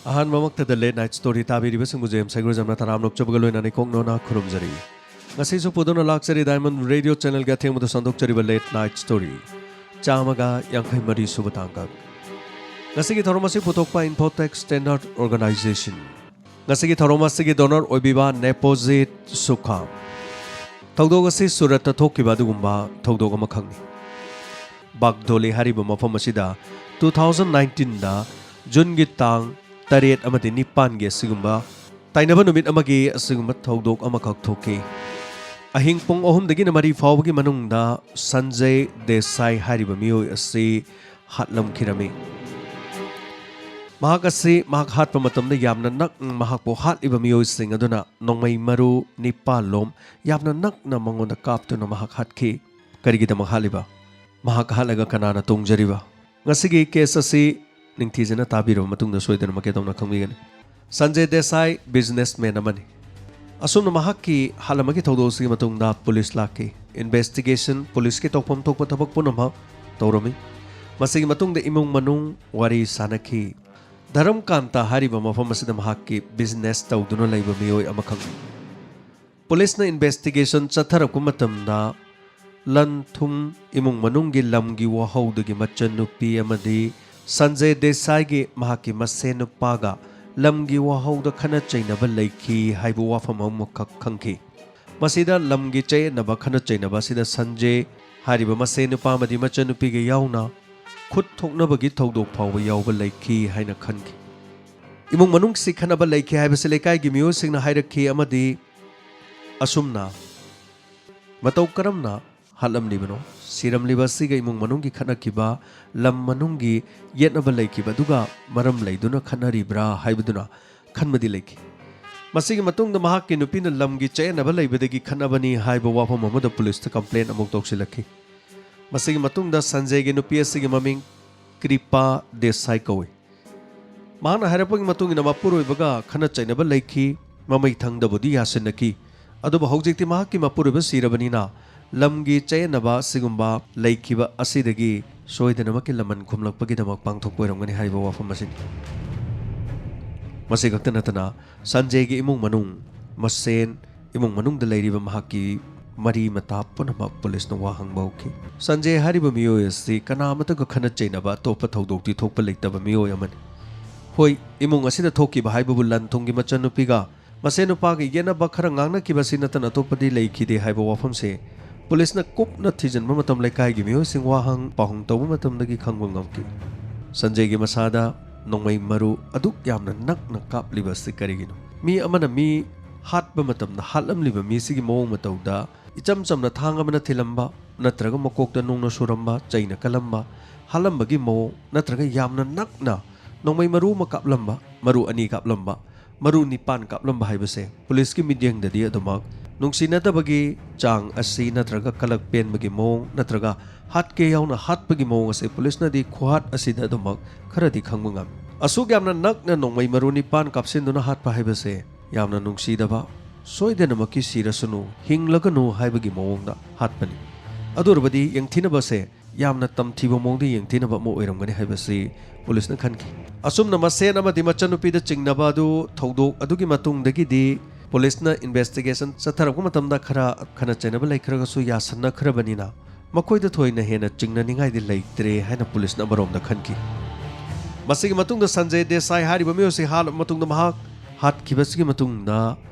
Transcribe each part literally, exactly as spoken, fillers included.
ꯑꯍꯥꯟꯕꯃꯛꯇꯗ Late Night Story ꯇꯥꯕꯤꯔꯤꯕꯁꯤꯡꯕꯨ James ꯍꯩꯒ꯭ꯔꯨꯖꯝꯅ ꯇꯔꯥꯝꯅ ꯑꯣꯛꯆꯕꯒ ꯂꯣꯏꯅꯅ ꯏꯀꯣꯛ ꯅꯣꯅ ꯈꯨꯔꯨꯝꯖꯔꯤ꯫ ꯉꯁꯤꯁꯨ ꯄꯨꯗꯨꯅ ꯂꯥꯛꯆꯔꯤ Diamond Radio Channelꯒꯤ ꯑꯊꯦꯡꯕꯗ ꯁꯟꯗꯣꯛꯆꯔꯤꯕ Late Night Story꯫ ꯆꯥꯝꯃꯒ ꯌꯥꯡꯈꯩ ꯃꯔꯤ ꯁꯨꯕ ꯇꯥꯡꯀꯛ꯫ ꯉꯁꯤꯒꯤ ꯊꯧꯔꯝ ꯑꯁꯤ ꯄꯨꯊꯣꯛꯄ Infotech Standard Organization꯫ ꯉꯁꯤꯒꯤ ꯊꯧꯔꯝ ꯑꯁꯤꯒꯤ donor ꯑꯣꯏꯕꯤꯕ Neposit Sukha꯫ ꯊꯧꯗꯣꯛ ꯑꯁꯤ ꯁꯨꯔꯠꯇ ꯊꯣꯛꯈꯤꯕ ꯑꯗꯨꯒꯨꯝꯕ ꯊꯧꯗꯣꯛ ꯑꯃꯈꯛꯅꯤ꯫ ꯕꯥꯒꯗꯣꯂꯤ ꯍꯥꯏꯔꯤꯕ ꯃꯐꯝ ꯑꯁꯤꯗ two thousand nineteenꯗ ꯖꯨꯟꯒꯤ ꯇꯥꯡ ꯇꯔꯦꯠ ꯑꯃꯗꯤ ꯅꯤꯄꯥꯟꯒꯤ ꯑꯁꯤꯒꯨꯝꯕ ꯇꯥꯏꯅꯕ ꯅꯨꯃꯤꯠ ꯑꯃꯒꯤ ꯑꯁꯤꯒꯨꯝꯕ ꯊꯧꯗꯣꯛ ꯑꯃꯈꯛ ꯊꯣꯛꯈꯤ꯫ ꯑꯍꯤꯡ ꯄꯨꯡ ꯑꯍꯨꯝꯗꯒꯤꯅ ꯃꯔꯤ ꯐꯥꯎꯕꯒꯤ ꯃꯅꯨꯡꯗ ꯁꯟꯖꯌ ꯗꯦꯁꯥꯏ ꯍꯥꯏꯔꯤꯕ ꯃꯤꯑꯣꯏ ꯑꯁꯤ ꯍꯥꯠꯂꯝꯈꯤꯔꯝꯃꯤ꯫ ꯃꯍꯥꯛ ꯑꯁꯤ ꯃꯍꯥꯛ ꯍꯥꯠꯄ ꯃꯇꯝꯗ ꯌꯥꯝꯅ ꯅꯛꯅ ꯃꯍꯥꯛꯄꯨ ꯍꯥꯠꯂꯤꯕ ꯃꯤꯑꯣꯏꯁꯤꯡ ꯑꯗꯨꯅ ꯅꯣꯡꯃꯩ ꯃꯔꯨ ꯅꯤꯄꯥꯜꯂꯣꯝ ꯌꯥꯝꯅ ꯅꯛꯅ ꯃꯉꯣꯟꯗ ꯀꯥꯞꯇꯨꯅ ꯃꯍꯥꯛ ꯍꯥꯠꯈꯤ꯫ ꯀꯔꯤꯒꯤꯗꯃꯛ ꯍꯥꯠꯂꯤꯕ? ꯃꯍꯥꯛ ꯍꯥꯠꯂꯒ ꯀꯅꯥꯅ ꯇꯣꯡꯖꯔꯤꯕ? ꯉꯁꯤꯒꯤ case ꯑꯁꯤ ꯅꯤꯡꯊꯤꯖꯅ ꯇꯥꯕꯤꯔꯕ ꯃꯇꯨꯡꯗ ꯁꯣꯏꯗꯅꯃꯛꯀꯤ ꯑꯗꯣꯝꯅ ꯈꯪꯕꯤꯒꯅꯤ꯫ ꯁꯟꯖꯌ ꯗꯦꯁꯥꯏ businessman ꯑꯃꯅꯤ꯫ ꯑꯁꯨꯝꯅ ꯃꯍꯥꯛꯀꯤ ꯍꯥꯠꯂꯝꯕꯒꯤ ꯊꯧꯗꯣꯛ ꯑꯁꯤꯒꯤ ꯃꯇꯨꯡꯗ ꯄꯨꯂꯤꯁ ꯂꯥꯛꯈꯤ꯫ Investigation, ꯄꯨꯂꯤꯁꯀꯤ ꯇꯧꯐꯝ ꯊꯣꯛꯄ ꯊꯕꯛ ꯄꯨꯝꯅꯃꯛ ꯇꯧꯔꯝꯃꯤ꯫ ꯃꯁꯤꯒꯤ ꯃꯇꯨꯡꯗ ꯏꯃꯨꯡ ꯃꯅꯨꯡ ꯋꯥꯔꯤ ꯁꯥꯅꯈꯤ꯫ ꯙꯔꯝꯀꯥꯟꯇ ꯍꯥꯏꯔꯤꯕ ꯃꯐꯝ ꯑꯁꯤꯗ ꯃꯍꯥꯛꯀꯤ business ꯇꯧꯗꯨꯅ ꯂꯩꯕ ꯃꯤꯑꯣꯏ ꯑꯃꯈꯛꯅꯤ꯫ ꯄꯨꯂꯤꯁꯅ investigation ꯆꯠꯊꯔꯛꯄ ꯃꯇꯝꯗ ꯂꯟ ꯊꯨꯝ, ꯏꯃꯨꯡ ꯃꯅꯨꯡꯒꯤ ꯂꯝꯒꯤ ꯋꯥꯍꯧꯗꯒꯤ ꯃꯆꯟꯅꯨꯄꯤ ꯑꯃꯗꯤ ꯁꯟꯖꯌ ꯗꯦꯁꯥꯏꯒꯤ ꯃꯍꯥꯛꯀꯤ ꯃꯁꯦꯟ ꯅꯨꯄꯥꯒ ꯂꯝꯒꯤ ꯋꯥꯍꯧꯗ ꯈꯠꯅ ꯆꯩꯅꯕ ꯂꯩꯈꯤ ꯍꯥꯏꯕ ꯋꯥꯐꯝ ꯑꯃꯈꯛ ꯈꯪꯈꯤ꯫ ꯃꯁꯤꯗ ꯂꯝꯒꯤ ꯆꯌꯦꯠꯅꯕ, ꯈꯠꯅ ꯆꯩꯅꯕ ꯑꯁꯤꯗ ꯁꯟꯖꯌ ꯍꯥꯏꯔꯤꯕ ꯃꯁꯦꯟ ꯅꯨꯄꯥ ꯑꯃꯗꯤ ꯃꯆꯟꯅꯨꯄꯤꯒ ꯌꯥꯎꯅ ꯈꯨꯠ ꯊꯣꯛꯅꯕꯒꯤ ꯊꯧꯗꯣꯛ ꯐꯥꯎꯕ ꯌꯥꯎꯕ ꯂꯩꯈꯤ ꯍꯥꯏꯅ ꯈꯟꯈꯤ꯫ ꯏꯃꯨꯡ ꯃꯅꯨꯡꯁꯤ ꯈꯠꯅꯕ ꯂꯩꯈꯤ ꯍꯥꯏꯕꯁꯤ ꯂꯩꯀꯥꯏꯒꯤ ꯃꯤꯑꯣꯏꯁꯤꯡꯅ ꯍꯥꯏꯔꯛꯈꯤ ꯑꯃꯗꯤ ꯑꯁꯨꯝꯅ ꯃꯇꯧ ꯀꯔꯝꯅ ꯍꯥꯠꯂꯝꯂꯤꯕꯅꯣ? ꯁꯤꯔꯝꯂꯤꯕ ꯑꯁꯤꯒ ꯏꯃꯨꯡ ꯃꯅꯨꯡꯒꯤ ꯈꯠꯅꯈꯤꯕ, ꯂꯝ ꯃꯅꯨꯡꯒꯤ ꯌꯦꯠꯅꯕ ꯂꯩꯈꯤꯕ ꯑꯗꯨꯒ ꯃꯔꯝ ꯂꯩꯗꯨꯅ ꯈꯠꯅꯔꯤꯕ꯭ꯔꯥ ꯍꯥꯏꯕꯗꯨꯅ ꯈꯟꯕꯗꯤ ꯂꯩꯈꯤ꯫ ꯃꯁꯤꯒꯤ ꯃꯇꯨꯡꯗ ꯃꯍꯥꯛꯀꯤ ꯅꯨꯄꯤꯅ ꯂꯝꯒꯤ ꯆꯌꯦꯠꯅꯕ ꯂꯩꯕꯗꯒꯤ ꯈꯠꯅꯕꯅꯤ ꯍꯥꯏꯕ ꯋꯥꯐꯝ ꯑꯃꯗ ꯄꯨꯂꯤꯁꯇ complaint ꯑꯃꯨꯛ ꯇꯧꯁꯤꯜꯂꯛꯈꯤ꯫ ꯃꯁꯤꯒꯤ ꯃꯇꯨꯡꯗ ꯁꯟꯖꯌꯒꯤ ꯅꯨꯄꯤ ꯑꯁꯤꯒꯤ ꯃꯃꯤꯡ ꯀ꯭ꯔꯤꯄꯥ ꯗꯦꯁꯥꯏ ꯀꯧꯏ꯫ ꯃꯍꯥꯛꯅ ꯍꯥꯏꯔꯛꯄꯒꯤ ꯃꯇꯨꯡ ꯏꯟꯅ ꯃꯄꯨꯔꯣꯏꯕꯒ ꯈꯠꯅ ꯆꯩꯅꯕ ꯂꯩꯈꯤ, ꯃꯃꯩ ꯊꯪꯗꯕꯨꯗꯤ ꯌꯥꯁꯤꯟꯅꯈꯤ꯫ ꯑꯗꯨꯕꯨ ꯍꯧꯖꯤꯛꯇꯤ ꯃꯍꯥꯛꯀꯤ ꯃꯄꯨꯔꯣꯏꯕ ꯁꯤꯔꯕꯅꯤꯅ ꯂꯝꯒꯤ ꯆꯌꯦꯠꯅꯕ ꯑꯁꯤꯒꯨꯝꯕ ꯂꯩꯈꯤꯕ ꯑꯁꯤꯗꯒꯤ ꯁꯣꯏꯗꯅꯃꯛꯀꯤ ꯂꯃꯟ ꯈꯨꯝꯂꯛꯄꯒꯤꯗꯃꯛ ꯄꯥꯡꯊꯣꯛꯄ ꯑꯣꯏꯔꯝꯒꯅꯤ ꯍꯥꯏꯕ ꯋꯥꯐꯝ ꯑꯁꯤꯅꯤ꯫ ꯃꯁꯤ ꯈꯛꯇ ꯅꯠꯇꯅ ꯁꯟꯖꯦꯒꯤ ꯏꯃꯨꯡ ꯃꯅꯨꯡ, ꯃꯁꯦꯟ, ꯏꯃꯨꯡ ꯃꯅꯨꯡꯗ ꯂꯩꯔꯤꯕ ꯃꯍꯥꯛꯀꯤ ꯃꯔꯤ ꯃꯇꯥ ꯄꯨꯝꯅꯃꯛ ꯄꯨꯂꯤꯁꯅ ꯋꯥ ꯍꯪꯕ ꯍꯧꯈꯤ꯫ ꯁꯟꯖꯦ ꯍꯥꯏꯔꯤꯕ ꯃꯤꯑꯣꯏ ꯑꯁꯤ ꯀꯅꯥ ꯑꯃꯠꯇꯒ ꯈꯠꯅ ꯆꯩꯅꯕ, ꯑꯇꯣꯞꯄ ꯊꯧꯗꯣꯛꯇꯤ ꯊꯣꯛꯄ ꯂꯩꯇꯕ ꯃꯤꯑꯣꯏ ꯑꯃꯅꯤ꯫ ꯍꯣꯏ, ꯏꯃꯨꯡ ꯑꯁꯤꯗ ꯊꯣꯛꯈꯤꯕ ꯍꯥꯏꯕꯕꯨ ꯂꯟ ꯊꯨꯝꯒꯤ ꯃꯆꯟꯅꯨꯄꯤꯒ ꯃꯁꯦꯟ ꯅꯨꯄꯥꯒ ꯌꯦꯠꯅꯕ ꯈꯔ ꯉꯥꯡꯅꯈꯤꯕ ꯑꯁꯤ ꯅꯠꯇꯅ ꯑꯇꯣꯞꯄꯗꯤ ꯂꯩꯈꯤꯗꯦ ꯍꯥꯏꯕ ꯋꯥꯐꯝꯁꯦ ꯄꯨꯂꯤꯁꯅ ꯀꯨꯞꯅ ꯊꯤꯖꯤꯟꯕ ꯃꯇꯝ ꯂꯩꯀꯥꯏꯒꯤ ꯃꯤꯑꯣꯏꯁꯤꯡ ꯋꯥꯍꯪ ꯄꯥꯎꯍꯪ ꯇꯧꯕ ꯃꯇꯝꯗꯒꯤ ꯈꯪꯕ ꯉꯝꯈꯤ꯫ ꯁꯟꯖꯦꯒꯤ ꯃꯁꯥꯗ ꯅꯣꯡꯃꯩ ꯃꯔꯨ ꯑꯗꯨꯛ ꯌꯥꯝꯅ ꯅꯛꯅ ꯀꯥꯞꯂꯤꯕ ꯑꯁꯤ ꯀꯔꯤꯒꯤꯅꯣ? ꯃꯤ ꯑꯃꯅ ꯃꯤ ꯍꯥꯠꯄ ꯃꯇꯝꯗ ꯍꯥꯠꯂꯝꯂꯤꯕ ꯃꯤꯁꯤꯒꯤ ꯃꯑꯣꯡ ꯃꯇꯧꯗ ꯏꯆꯝ ꯆꯝꯅ ꯊꯥꯡ ꯑꯃꯅ ꯊꯤꯜꯂꯝꯕ, ꯅꯠꯇ꯭ꯔꯒ ꯃꯀꯣꯛꯇ ꯅꯨꯡꯅ ꯁꯨꯔꯝꯕ, ꯆꯩꯅ ꯀꯜꯂꯝꯕ, ꯍꯥꯠꯂꯝꯕꯒꯤ ꯃꯑꯣꯡ, ꯅꯠꯇ꯭ꯔꯒ ꯌꯥꯝꯅ ꯅꯛꯅ ꯅꯣꯡꯃꯩ ꯃꯔꯨ ꯑꯃ ꯀꯥꯞꯂꯝꯕ, ꯃꯔꯨ ꯑꯅꯤ ꯀꯥꯞꯂꯝꯕ, ꯃꯔꯨ ꯅꯤꯄꯥꯟ ꯀꯥꯞꯂꯝꯕ ꯍꯥꯏꯕꯁꯦ ꯄꯨꯂꯤꯁꯀꯤ ꯃꯤꯠꯌꯦꯡꯗꯗꯤ ꯑꯗꯨꯃꯛ ꯅꯨꯡꯁꯤꯅꯗꯕꯒꯤ ꯆꯥꯡ ꯑꯁꯤ ꯅꯠꯇ꯭ꯔꯒ ꯀꯂꯛ ꯄꯦꯟꯕꯒꯤ ꯃꯑꯣꯡ ꯅꯠꯇ꯭ꯔꯒ ꯍꯥꯠꯀꯦ ꯌꯥꯎꯅ ꯍꯥꯠꯄꯒꯤ ꯃꯑꯣꯡ ꯑꯁꯤ ꯄꯨꯂꯤꯁꯅꯗꯤ ꯈꯨꯍꯥꯠ ꯑꯁꯤꯗ ꯑꯗꯨꯃꯛ ꯈꯔꯗꯤ ꯈꯪꯕ ꯉꯝꯃꯤ꯫ ꯑꯁꯨꯛ ꯌꯥꯝꯅ ꯅꯛꯅ ꯅꯣꯡꯃꯩ ꯃꯔꯨ ꯅꯤꯄꯥꯟ ꯀꯥꯞꯁꯤꯟꯗꯨꯅ ꯍꯥꯠꯄ ꯍꯥꯏꯕꯁꯦ ꯌꯥꯝꯅ ꯅꯨꯡꯁꯤꯗꯕ, ꯁꯣꯏꯗꯅꯃꯛꯀꯤ ꯁꯤꯔꯁꯅꯨ, ꯍꯤꯡꯂꯒꯅꯨ ꯍꯥꯏꯕꯒꯤ ꯃꯑꯣꯡꯗ ꯍꯥꯠꯄꯅꯤ꯫ ꯑꯗꯨ ꯑꯣꯏꯔꯕꯗꯤ ꯌꯦꯡꯊꯤꯅꯕꯁꯦ ꯌꯥꯝꯅ ꯇꯝꯊꯤꯕ ꯃꯑꯣꯡꯗ ꯌꯦꯡꯊꯤꯅꯕ ꯑꯃ ꯑꯣꯏꯔꯝꯒꯅꯤ ꯍꯥꯏꯕꯁꯤ ꯄꯨꯂꯤꯁꯅ ꯈꯟꯈꯤ꯫ ꯑꯁꯨꯝꯅ ꯃꯁꯦꯟ ꯑꯃꯗꯤ ꯃꯆꯟꯅꯨꯄꯤꯗ ꯆꯤꯡꯅꯕ ꯑꯗꯨ ꯊꯧꯗꯣꯛ ꯑꯗꯨꯒꯤ ꯃꯇꯨꯡꯗꯒꯤꯗꯤ ꯄꯨꯂꯤꯁꯅ ꯏꯟꯚꯦꯁꯇꯤꯒꯦꯁꯟ ꯆꯠꯊꯔꯛꯄ ꯃꯇꯝꯗ ꯈꯔ ꯈꯠꯅ ꯆꯩꯅꯕ ꯂꯩꯈ꯭ꯔꯒꯁꯨ ꯌꯥꯁꯟꯅꯈ꯭ꯔꯕꯅꯤꯅ ꯃꯈꯣꯏꯗ ꯊꯣꯏꯅ ꯍꯦꯟꯅ ꯆꯤꯡꯅꯅꯤꯡꯉꯥꯏꯗꯤ ꯂꯩꯇ꯭ꯔꯦ ꯍꯥꯏꯅ ꯄꯨꯂꯤꯁꯅ ꯑꯃꯔꯣꯝꯗ ꯈꯟꯈꯤ꯫ ꯃꯁꯤꯒꯤ ꯃꯇꯨꯡꯗ ꯁꯟꯖꯦ ꯗꯦꯁꯥꯏ ꯍꯥꯏꯔꯤꯕ ꯃꯤꯑꯣꯏ ꯑꯁꯤ ꯍꯥꯠꯂꯕ ꯃꯇꯨꯡꯗ ꯃꯍꯥꯛ ꯍꯥꯠꯈꯤꯕꯁꯤꯒꯤ ꯃꯇꯨꯡꯗ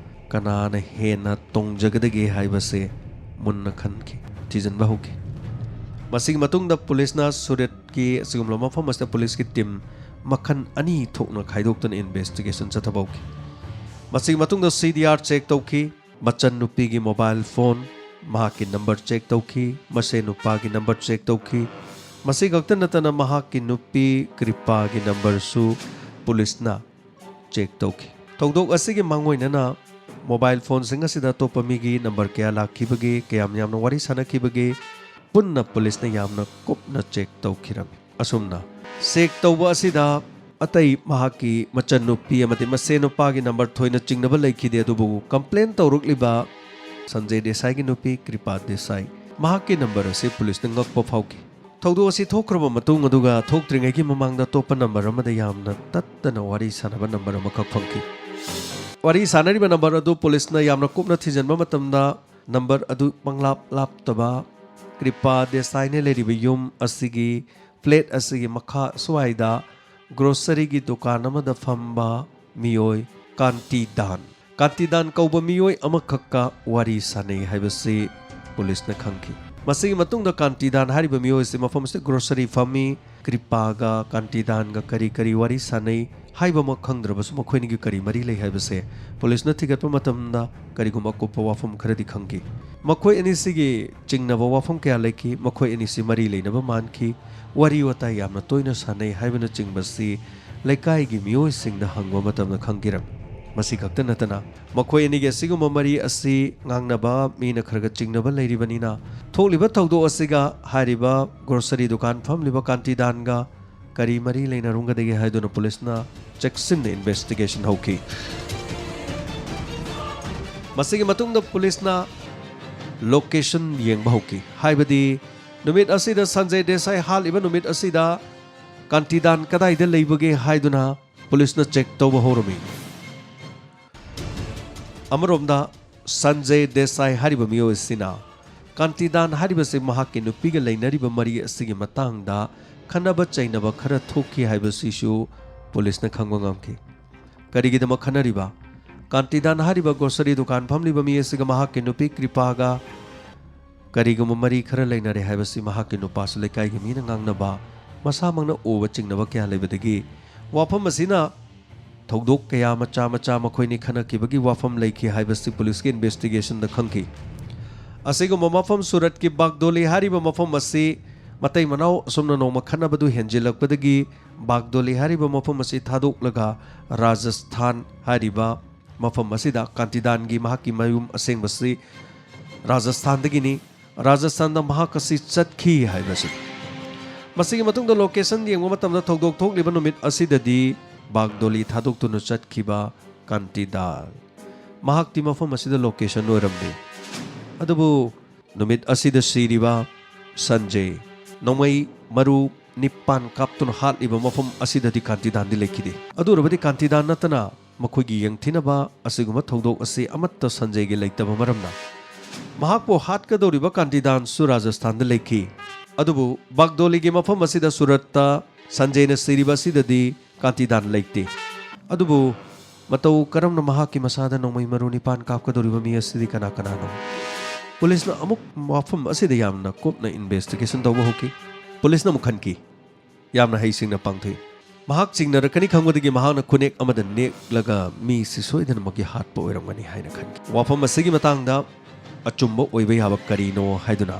ꯀꯅꯥꯅ ꯍꯦꯟꯅ ꯇꯣꯡꯖꯒꯗꯒꯦ ꯍꯥꯏꯕꯁꯦ ꯃꯨꯟꯅ ꯈꯟꯈꯤ, ꯊꯤꯖꯤꯟꯕ ꯍꯧꯈꯤ꯫ ꯃꯁꯤꯒꯤ ꯃꯇꯨꯡꯗ ꯄꯨꯂꯤꯁꯅ ꯁꯨꯔꯠꯀꯤ ꯑꯁꯤꯒꯨꯝꯂꯕ ꯃꯐꯝ ꯑꯁꯤꯗ ꯄꯨꯂꯤꯁꯀꯤ ꯇꯤꯝ ꯃꯈꯜ ꯑꯅꯤ ꯊꯣꯛꯅ ꯈꯥꯏꯗꯣꯛꯇꯨꯅ ꯏꯟꯚꯦꯁꯇꯤꯒꯦꯁꯟ ꯆꯠꯊꯕ ꯍꯧꯈꯤ꯫ ꯃꯁꯤꯒꯤ ꯃꯇꯨꯡꯗ ꯁꯤ ꯗꯤ ꯑꯥꯔ ꯆꯦꯛ ꯇꯧꯈꯤ, ꯃꯆꯟꯅꯨꯄꯤꯒꯤ ꯃꯣꯕꯥꯏꯜ ꯐꯣꯟ, ꯃꯍꯥꯛꯀꯤ ꯅꯝꯕꯔ ꯆꯦꯛ ꯇꯧꯈꯤ, ꯃꯁꯦꯟ ꯅꯨꯄꯥꯒꯤ ꯅꯝꯕꯔ ꯆꯦꯛ ꯇꯧꯈꯤ꯫ ꯃꯁꯤ ꯈꯛꯇ ꯅꯠꯇꯅ ꯃꯍꯥꯛꯀꯤ ꯅꯨꯄꯤ ꯀ꯭ꯔꯤꯄꯥꯒꯤ ꯅꯝꯕꯔꯁꯨ ꯄꯨꯂꯤꯁꯅ ꯆꯦꯛ ꯇꯧꯈꯤ꯫ ꯊꯧꯗꯣꯛ ꯑꯁꯤꯒꯤ ꯃꯥꯡꯑꯣꯏꯅꯅ ꯃꯣꯕꯥꯏꯜ ꯐꯣꯟꯁꯤꯡ ꯑꯁꯤꯗ ꯑꯇꯣꯞꯄ ꯃꯤꯒꯤ ꯅꯝꯕꯔ ꯀꯌꯥ ꯂꯥꯛꯈꯤꯕꯒꯦ, ꯀꯌꯥꯝ ꯌꯥꯝꯅ ꯋꯥꯔꯤ ꯁꯥꯟꯅꯈꯤꯕꯒꯦ, ꯄꯨꯟꯅ ꯄꯨꯂꯤꯁꯅ ꯌꯥꯝꯅ ꯀꯨꯞꯅ ꯆꯦꯛ ꯇꯧꯈꯤꯔꯝꯃꯤ꯫ ꯑꯁꯨꯝꯅ ꯆꯦꯛ ꯇꯧꯕ ꯑꯁꯤꯗ ꯑꯇꯩ ꯃꯍꯥꯛꯀꯤ ꯃꯆꯟꯅꯨꯄꯤ ꯑꯃꯗꯤ ꯃꯁꯦꯟ ꯅꯨꯄꯥꯒꯤ ꯅꯝꯕꯔ ꯊꯣꯏꯅ ꯆꯤꯡꯅꯕ ꯂꯩꯈꯤꯗꯦ, ꯑꯗꯨꯕꯨ ꯀꯝꯄ꯭ꯂꯦꯟ ꯇꯧꯔꯛꯂꯤꯕ ꯁꯟꯖꯦ ꯗꯦꯁꯥꯏꯒꯤ ꯅꯨꯄꯤ ꯀ꯭ꯔꯤꯄꯥ ꯗꯦꯁꯥꯏ, ꯃꯍꯥꯛꯀꯤ ꯅꯝꯕꯔ ꯑꯁꯤ ꯄꯨꯂꯤꯁꯅ ꯉꯛꯄ ꯐꯥꯎꯈꯤ꯫ ꯊꯧꯗꯣꯛ ꯑꯁꯤ ꯊꯣꯛꯈ꯭ꯔꯕ ꯃꯇꯨꯡ, ꯑꯗꯨꯒ ꯊꯣꯛꯇ꯭ꯔꯤꯉꯩꯒꯤ ꯃꯃꯥꯡꯗ ꯑꯇꯣꯞꯄ ꯅꯝꯕꯔ ꯑꯃꯗ ꯌꯥꯝꯅ ꯇꯠꯇꯅ ꯋꯥꯔꯤ ꯁꯥꯟꯅꯕ ꯅꯝꯕꯔ ꯑꯃꯈꯛ ꯐꯪꯈꯤ꯫ ꯋꯥꯔꯤ ꯁꯥꯟꯅꯔꯤꯕ ꯅꯝꯕꯔ ꯑꯗꯨ ꯄꯨꯂꯤꯁꯅ ꯌꯥꯝꯅ ꯀꯨꯞꯅ ꯊꯤꯖꯤꯟꯕ ꯃꯇꯝꯗ, ꯅꯝꯕꯔ ꯑꯗꯨ ꯄꯪꯂꯥꯞ ꯂꯥꯞꯇꯕ ꯀ꯭ꯔꯤꯄꯥ ꯗꯦꯁꯥꯏꯅ ꯂꯩꯔꯤꯕ ꯌꯨꯝ ꯑꯁꯤꯒꯤ ꯐ꯭ꯂꯦꯠ ꯑꯁꯤꯒꯤ ꯃꯈꯥ ꯁ꯭ꯋꯥꯏꯗ ꯒ꯭ꯔꯣꯁꯔꯤꯒꯤ ꯗꯨꯀꯥꯟ ꯑꯃꯗ ꯐꯝꯕ ꯃꯤꯑꯣꯏ ꯀꯥꯟꯇꯤꯗꯥꯟ, ꯀꯥꯟꯇꯤꯗꯥꯟ ꯀꯧꯕ ꯃꯤꯑꯣꯏ ꯑꯃꯈꯛꯀ ꯋꯥꯔꯤ ꯁꯥꯟꯅꯩ ꯍꯥꯏꯕꯁꯤ ꯄꯨꯂꯤꯁꯅ ꯈꯪꯈꯤ꯫ ꯃꯁꯤꯒꯤ ꯃꯇꯨꯡꯗ ꯀꯥꯟꯇꯤꯗꯥꯟ ꯍꯥꯏꯔꯤꯕ ꯃꯤꯑꯣꯏ ꯑꯁꯤ ꯃꯐꯝ ꯑꯁꯤꯗ ꯒ꯭ꯔꯣꯁꯔꯤ ꯐꯝꯃꯤ꯫ ꯀ꯭ꯔꯤꯄꯥꯒ ꯀꯥꯟꯇꯤꯗꯥꯟꯒ ꯀꯔꯤ ꯀꯔꯤ ꯋꯥꯔꯤ ꯁꯥꯟꯅꯩ ꯍꯥꯏꯕꯃꯛ ꯈꯪꯗ꯭ꯔꯕꯁꯨ, ꯃꯈꯣꯏꯅꯤꯒꯤ ꯀꯔꯤ ꯃꯔꯤ ꯂꯩ ꯍꯥꯏꯕꯁꯦ ꯄꯨꯂꯤꯁꯅ ꯊꯤꯒꯠꯄ ꯃꯇꯝꯗ ꯀꯔꯤꯒꯨꯝꯕ ꯑꯀꯨꯞꯄ ꯋꯥꯐꯝ ꯈꯔꯗꯤ ꯈꯪꯈꯤ꯫ ꯃꯈꯣꯏ ꯑꯅꯤꯁꯤꯒꯤ ꯆꯤꯡꯅꯕ ꯋꯥꯐꯝ ꯀꯌꯥ ꯂꯩꯈꯤ꯫ ꯃꯈꯣꯏ ꯑꯅꯤꯁꯤ ꯃꯔꯤ ꯂꯩꯅꯕ ꯃꯥꯟꯈꯤ꯫ ꯋꯥꯔꯤ ꯋꯥꯇꯥꯏ ꯌꯥꯝꯅ ꯇꯣꯏꯅ ꯁꯥꯟꯅꯩ ꯍꯥꯏꯕꯅꯆꯤꯡꯕꯁꯤ ꯂꯩꯀꯥꯏꯒꯤ ꯃꯤꯑꯣꯏꯁꯤꯡꯗ ꯍꯪꯕ ꯃꯇꯝꯗ ꯈꯪꯈꯤꯔꯝꯃꯤ꯫ ꯃꯁꯤ ꯈꯛꯇ ꯅꯠꯇꯅ, ꯃꯈꯣꯏ ꯑꯅꯤꯒꯤ ꯑꯁꯤꯒꯨꯝꯕ ꯃꯔꯤ ꯑꯁꯤ ꯉꯥꯡꯅꯕ, ꯃꯤꯅ ꯈꯔ ꯈꯔ ꯆꯤꯡꯅꯕ ꯂꯩꯔꯤꯕꯅꯤꯅ, ꯊꯣꯛꯂꯤꯕ ꯊꯧꯗꯣꯛ ꯑꯁꯤꯒ ꯍꯥꯏꯔꯤꯕ ꯒ꯭ꯔꯣꯁꯔꯤ ꯗꯨꯀꯥꯟ ꯐꯝꯂꯤꯕ ꯀꯥꯟꯇꯤꯗꯥꯟꯒ ꯀꯔꯤ ꯃꯔꯤ ꯂꯩꯅꯔꯝꯒꯗꯒꯦ ꯍꯥꯏꯗꯨꯅ ꯄꯨꯂꯤꯁꯅ ꯆꯦꯛꯁꯤꯟꯅ ꯏꯟꯚꯦꯁꯇꯤꯒꯦꯁꯟ ꯍꯧꯈꯤ꯫ ꯃꯁꯤꯒꯤ ꯃꯇꯨꯡꯗ ꯄꯨꯂꯤꯁꯅ ꯂꯣꯀꯦꯁꯟ ꯌꯦꯡꯕ ꯍꯧꯈꯤ, ꯍꯥꯏꯕꯗꯤ ꯅꯨꯃꯤꯠ ꯑꯁꯤꯗ ꯁꯟꯖꯦ ꯗꯦꯁꯥꯏ ꯍꯥꯠꯂꯤꯕ ꯅꯨꯃꯤꯠ ꯑꯁꯤꯗ ꯀꯥꯟꯇꯤꯗꯥꯟ ꯀꯗꯥꯏꯗ ꯂꯩꯕꯒꯦ ꯍꯥꯏꯗꯨꯅ ꯄꯨꯂꯤꯁꯅ ꯆꯦꯛ ꯇꯧꯕ ꯍꯧꯔꯝꯃꯤ꯫ ꯑꯃꯔꯣꯝꯗ, ꯁꯟꯖꯦ ꯗꯦꯁꯥꯏ ꯍꯥꯏꯔꯤꯕ ꯃꯤꯑꯣꯏ ꯑꯁꯤꯅ ꯀꯥꯟꯇꯤꯗꯥꯟ ꯍꯥꯏꯔꯤꯕꯁꯤ ꯃꯍꯥꯛꯀꯤ ꯅꯨꯄꯤꯒ ꯂꯩꯅꯔꯤꯕ ꯃꯔꯤ ꯑꯁꯤꯒꯤ ꯃꯇꯥꯡꯗ ꯈꯟꯅꯕ ꯆꯩꯅꯕ ꯈꯔ ꯊꯣꯛꯈꯤ ꯍꯥꯏꯕꯁꯤꯁꯨ ꯄꯨꯂꯤꯁꯅ ꯈꯪꯕ ꯉꯝꯈꯤ꯫ ꯀꯔꯤꯒꯤꯗꯃꯛ ꯈꯟꯅꯔꯤꯕ? ꯀꯥꯟꯇꯤꯗꯥꯟ ꯍꯥꯏꯔꯤꯕ ꯒ꯭ꯔꯣꯁꯔꯤ ꯗꯨꯀꯥꯟ ꯐꯝꯂꯤꯕ ꯃꯤ ꯑꯁꯤꯒ ꯃꯍꯥꯛꯀꯤ ꯅꯨꯄꯤ ꯀ꯭ꯔꯤꯄꯥꯒ ꯀꯔꯤꯒꯨꯝꯕ ꯃꯔꯤ ꯈꯔ ꯂꯩꯅꯔꯦ ꯍꯥꯏꯕꯁꯤ ꯃꯍꯥꯛꯀꯤ ꯅꯨꯄꯥꯁꯨ ꯂꯩꯀꯥꯏꯒꯤ ꯃꯤꯅ ꯉꯥꯡꯅꯕ, ꯃꯁꯥꯃꯛꯅ ꯎꯕ ꯆꯤꯡꯅꯕ ꯀꯌꯥ ꯂꯩꯕꯗꯒꯤ ꯋꯥꯐꯝ ꯑꯁꯤꯅ ꯊꯧꯗꯣꯛ ꯀꯌꯥ ꯃꯆꯥ ꯃꯆꯥ ꯃꯈꯣꯏꯅꯤ ꯈꯟꯅꯈꯤꯕꯒꯤ ꯋꯥꯐꯝ ꯂꯩꯈꯤ ꯍꯥꯏꯕꯁꯤ ꯄꯨꯂꯤꯁꯀꯤ ꯏꯟꯚꯦꯁꯇꯤꯒꯦꯁꯟꯗ ꯈꯪꯈꯤ꯫ ꯑꯁꯤꯒꯨꯝꯕ ꯃꯐꯝ ꯁꯨꯔꯠꯀꯤ ꯕꯥꯒꯗꯣꯂꯤ ꯍꯥꯏꯔꯤꯕ ꯃꯐꯝ ꯑꯁꯤ ꯃꯇꯩ ꯃꯅꯥꯎ ꯑꯁꯨꯝꯅ ꯅꯣꯡꯃ ꯈꯠꯅꯕꯗꯨ ꯍꯦꯟꯖꯤꯜꯂꯛꯄꯗꯒꯤ ꯕꯥꯒꯗꯣꯂꯤ ꯍꯥꯏꯔꯤꯕ ꯃꯐꯝ ꯑꯁꯤ ꯊꯥꯗꯣꯛꯂꯒ ꯔꯥꯖꯁꯊꯥꯟ ꯍꯥꯏꯔꯤꯕ ꯃꯐꯝ ꯑꯁꯤꯗ ꯀꯥꯟꯇꯤꯗꯥꯟꯒꯤ ꯃꯍꯥꯛꯀꯤ ꯃꯌꯨꯝ ꯑꯁꯦꯡꯕꯁꯤ ꯔꯥꯖꯁꯊꯥꯟꯗꯒꯤꯅꯤ꯫ ꯔꯥꯖꯁꯊꯥꯟꯗ ꯃꯍꯥꯛ ꯑꯁꯤ ꯆꯠꯈꯤ ꯍꯥꯏꯕꯁꯤ꯫ ꯃꯁꯤꯒꯤ ꯃꯇꯨꯡꯗ ꯂꯣꯀꯦꯁꯟ ꯌꯦꯡꯕ ꯃꯇꯝꯗ ꯊꯧꯗꯣꯛ ꯊꯣꯛꯂꯤꯕ ꯅꯨꯃꯤꯠ ꯑꯁꯤꯗꯗꯤ ꯕꯥꯒꯗꯣꯂꯤ ꯊꯥꯗꯣꯛꯇꯨꯅ ꯆꯠꯈꯤꯕ ꯀꯥꯟꯇꯤꯗꯥꯟ, ꯃꯍꯥꯛꯇꯤ ꯃꯐꯝ ꯑꯁꯤꯗ ꯂꯣꯀꯦꯁꯟ ꯑꯣꯏꯔꯝꯗꯦ꯫ ꯑꯗꯨꯕꯨ ꯅꯨꯃꯤꯠ ꯑꯁꯤꯗ ꯁꯤꯔꯤꯕ ꯁꯟꯖꯦ, ꯅꯣꯡꯃꯩ ꯃꯔꯨ ꯅꯤꯄꯥꯟ ꯀꯥꯞꯇꯨꯅ ꯍꯥꯠꯂꯤꯕ ꯃꯐꯝ ꯑꯁꯤꯗꯗꯤ ꯀꯥꯟꯇꯤꯗꯥꯟꯗꯤ ꯂꯩꯈꯤꯗꯦ꯫ ꯑꯗꯨ ꯑꯣꯏꯔꯕꯗꯤ ꯀꯥꯟꯇꯤꯗꯥꯟ ꯅꯠꯇꯅ ꯃꯈꯣꯏꯒꯤ ꯌꯦꯡꯊꯤꯅꯕ ꯑꯁꯤꯒꯨꯝꯕ ꯊꯧꯗꯣꯛ ꯑꯁꯤ ꯑꯃꯠꯇ ꯁꯟꯖꯌꯒꯤ ꯂꯩꯇꯕ ꯃꯔꯝꯅ ꯃꯍꯥꯛꯄꯨ ꯍꯥꯠꯀꯗꯧꯔꯤꯕ ꯀꯥꯟꯇꯤꯗꯥꯟꯁꯨ ꯔꯥꯖꯁꯊꯥꯟꯗ ꯂꯩꯈꯤ꯫ ꯑꯗꯨꯕꯨ ꯕꯥꯒꯗꯣꯂꯤꯒꯤ ꯃꯐꯝ ꯑꯁꯤꯗ ꯁꯨꯔꯠꯇ ꯁꯟꯖꯌꯅ ꯁꯤꯔꯤꯕ ꯑꯁꯤꯗꯗꯤ ꯀꯥꯟꯇꯤꯗꯥꯟ ꯂꯩꯇꯦ꯫ ꯑꯗꯨꯕꯨ ꯃꯇꯧ ꯀꯔꯝꯅ ꯃꯍꯥꯛꯀꯤ ꯃꯁꯥꯗ ꯅꯣꯡꯃꯩ ꯃꯔꯨ ꯅꯤꯄꯥꯟ ꯀꯥꯞꯀꯗꯧꯔꯤꯕ ꯃꯤ ꯑꯁꯤꯗꯤ ꯀꯅꯥ ꯀꯅꯥꯅꯣ? ꯄꯨꯂꯤꯁꯅ ꯑꯃꯨꯛ ꯋꯥꯐꯝ ꯑꯁꯤꯗ ꯌꯥꯝꯅ ꯀꯨꯞꯅ ꯏꯟꯚꯦꯁꯇꯤꯒꯦꯁꯟ ꯇꯧꯕ ꯍꯧꯈꯤ꯫ ꯄꯨꯂꯤꯁꯅ ꯑꯃꯨꯛ ꯈꯟꯈꯤ, ꯌꯥꯝꯅ ꯍꯩꯁꯤꯡꯅ ꯄꯥꯡꯊꯣꯛꯏ꯫ ꯃꯍꯥꯛ ꯆꯤꯡꯅꯔꯛꯀꯅꯤ ꯈꯪꯕꯗꯒꯤ ꯃꯍꯥꯛꯅ ꯈꯨꯅꯦꯛ ꯑꯃꯗ ꯅꯦꯛꯂꯒ ꯃꯤꯁꯤ ꯁꯣꯏꯗꯅꯃꯛꯀꯤ ꯍꯥꯠꯄ ꯑꯣꯏꯔꯝꯒꯅꯤ ꯍꯥꯏꯅ ꯈꯟꯈꯤ꯫ ꯋꯥꯐꯝ ꯑꯁꯤꯒꯤ ꯃꯇꯥꯡꯗ ꯑꯆꯨꯝꯕ ꯑꯣꯏꯕ ꯌꯥꯕ ꯀꯔꯤꯅꯣ ꯍꯥꯏꯗꯨꯅ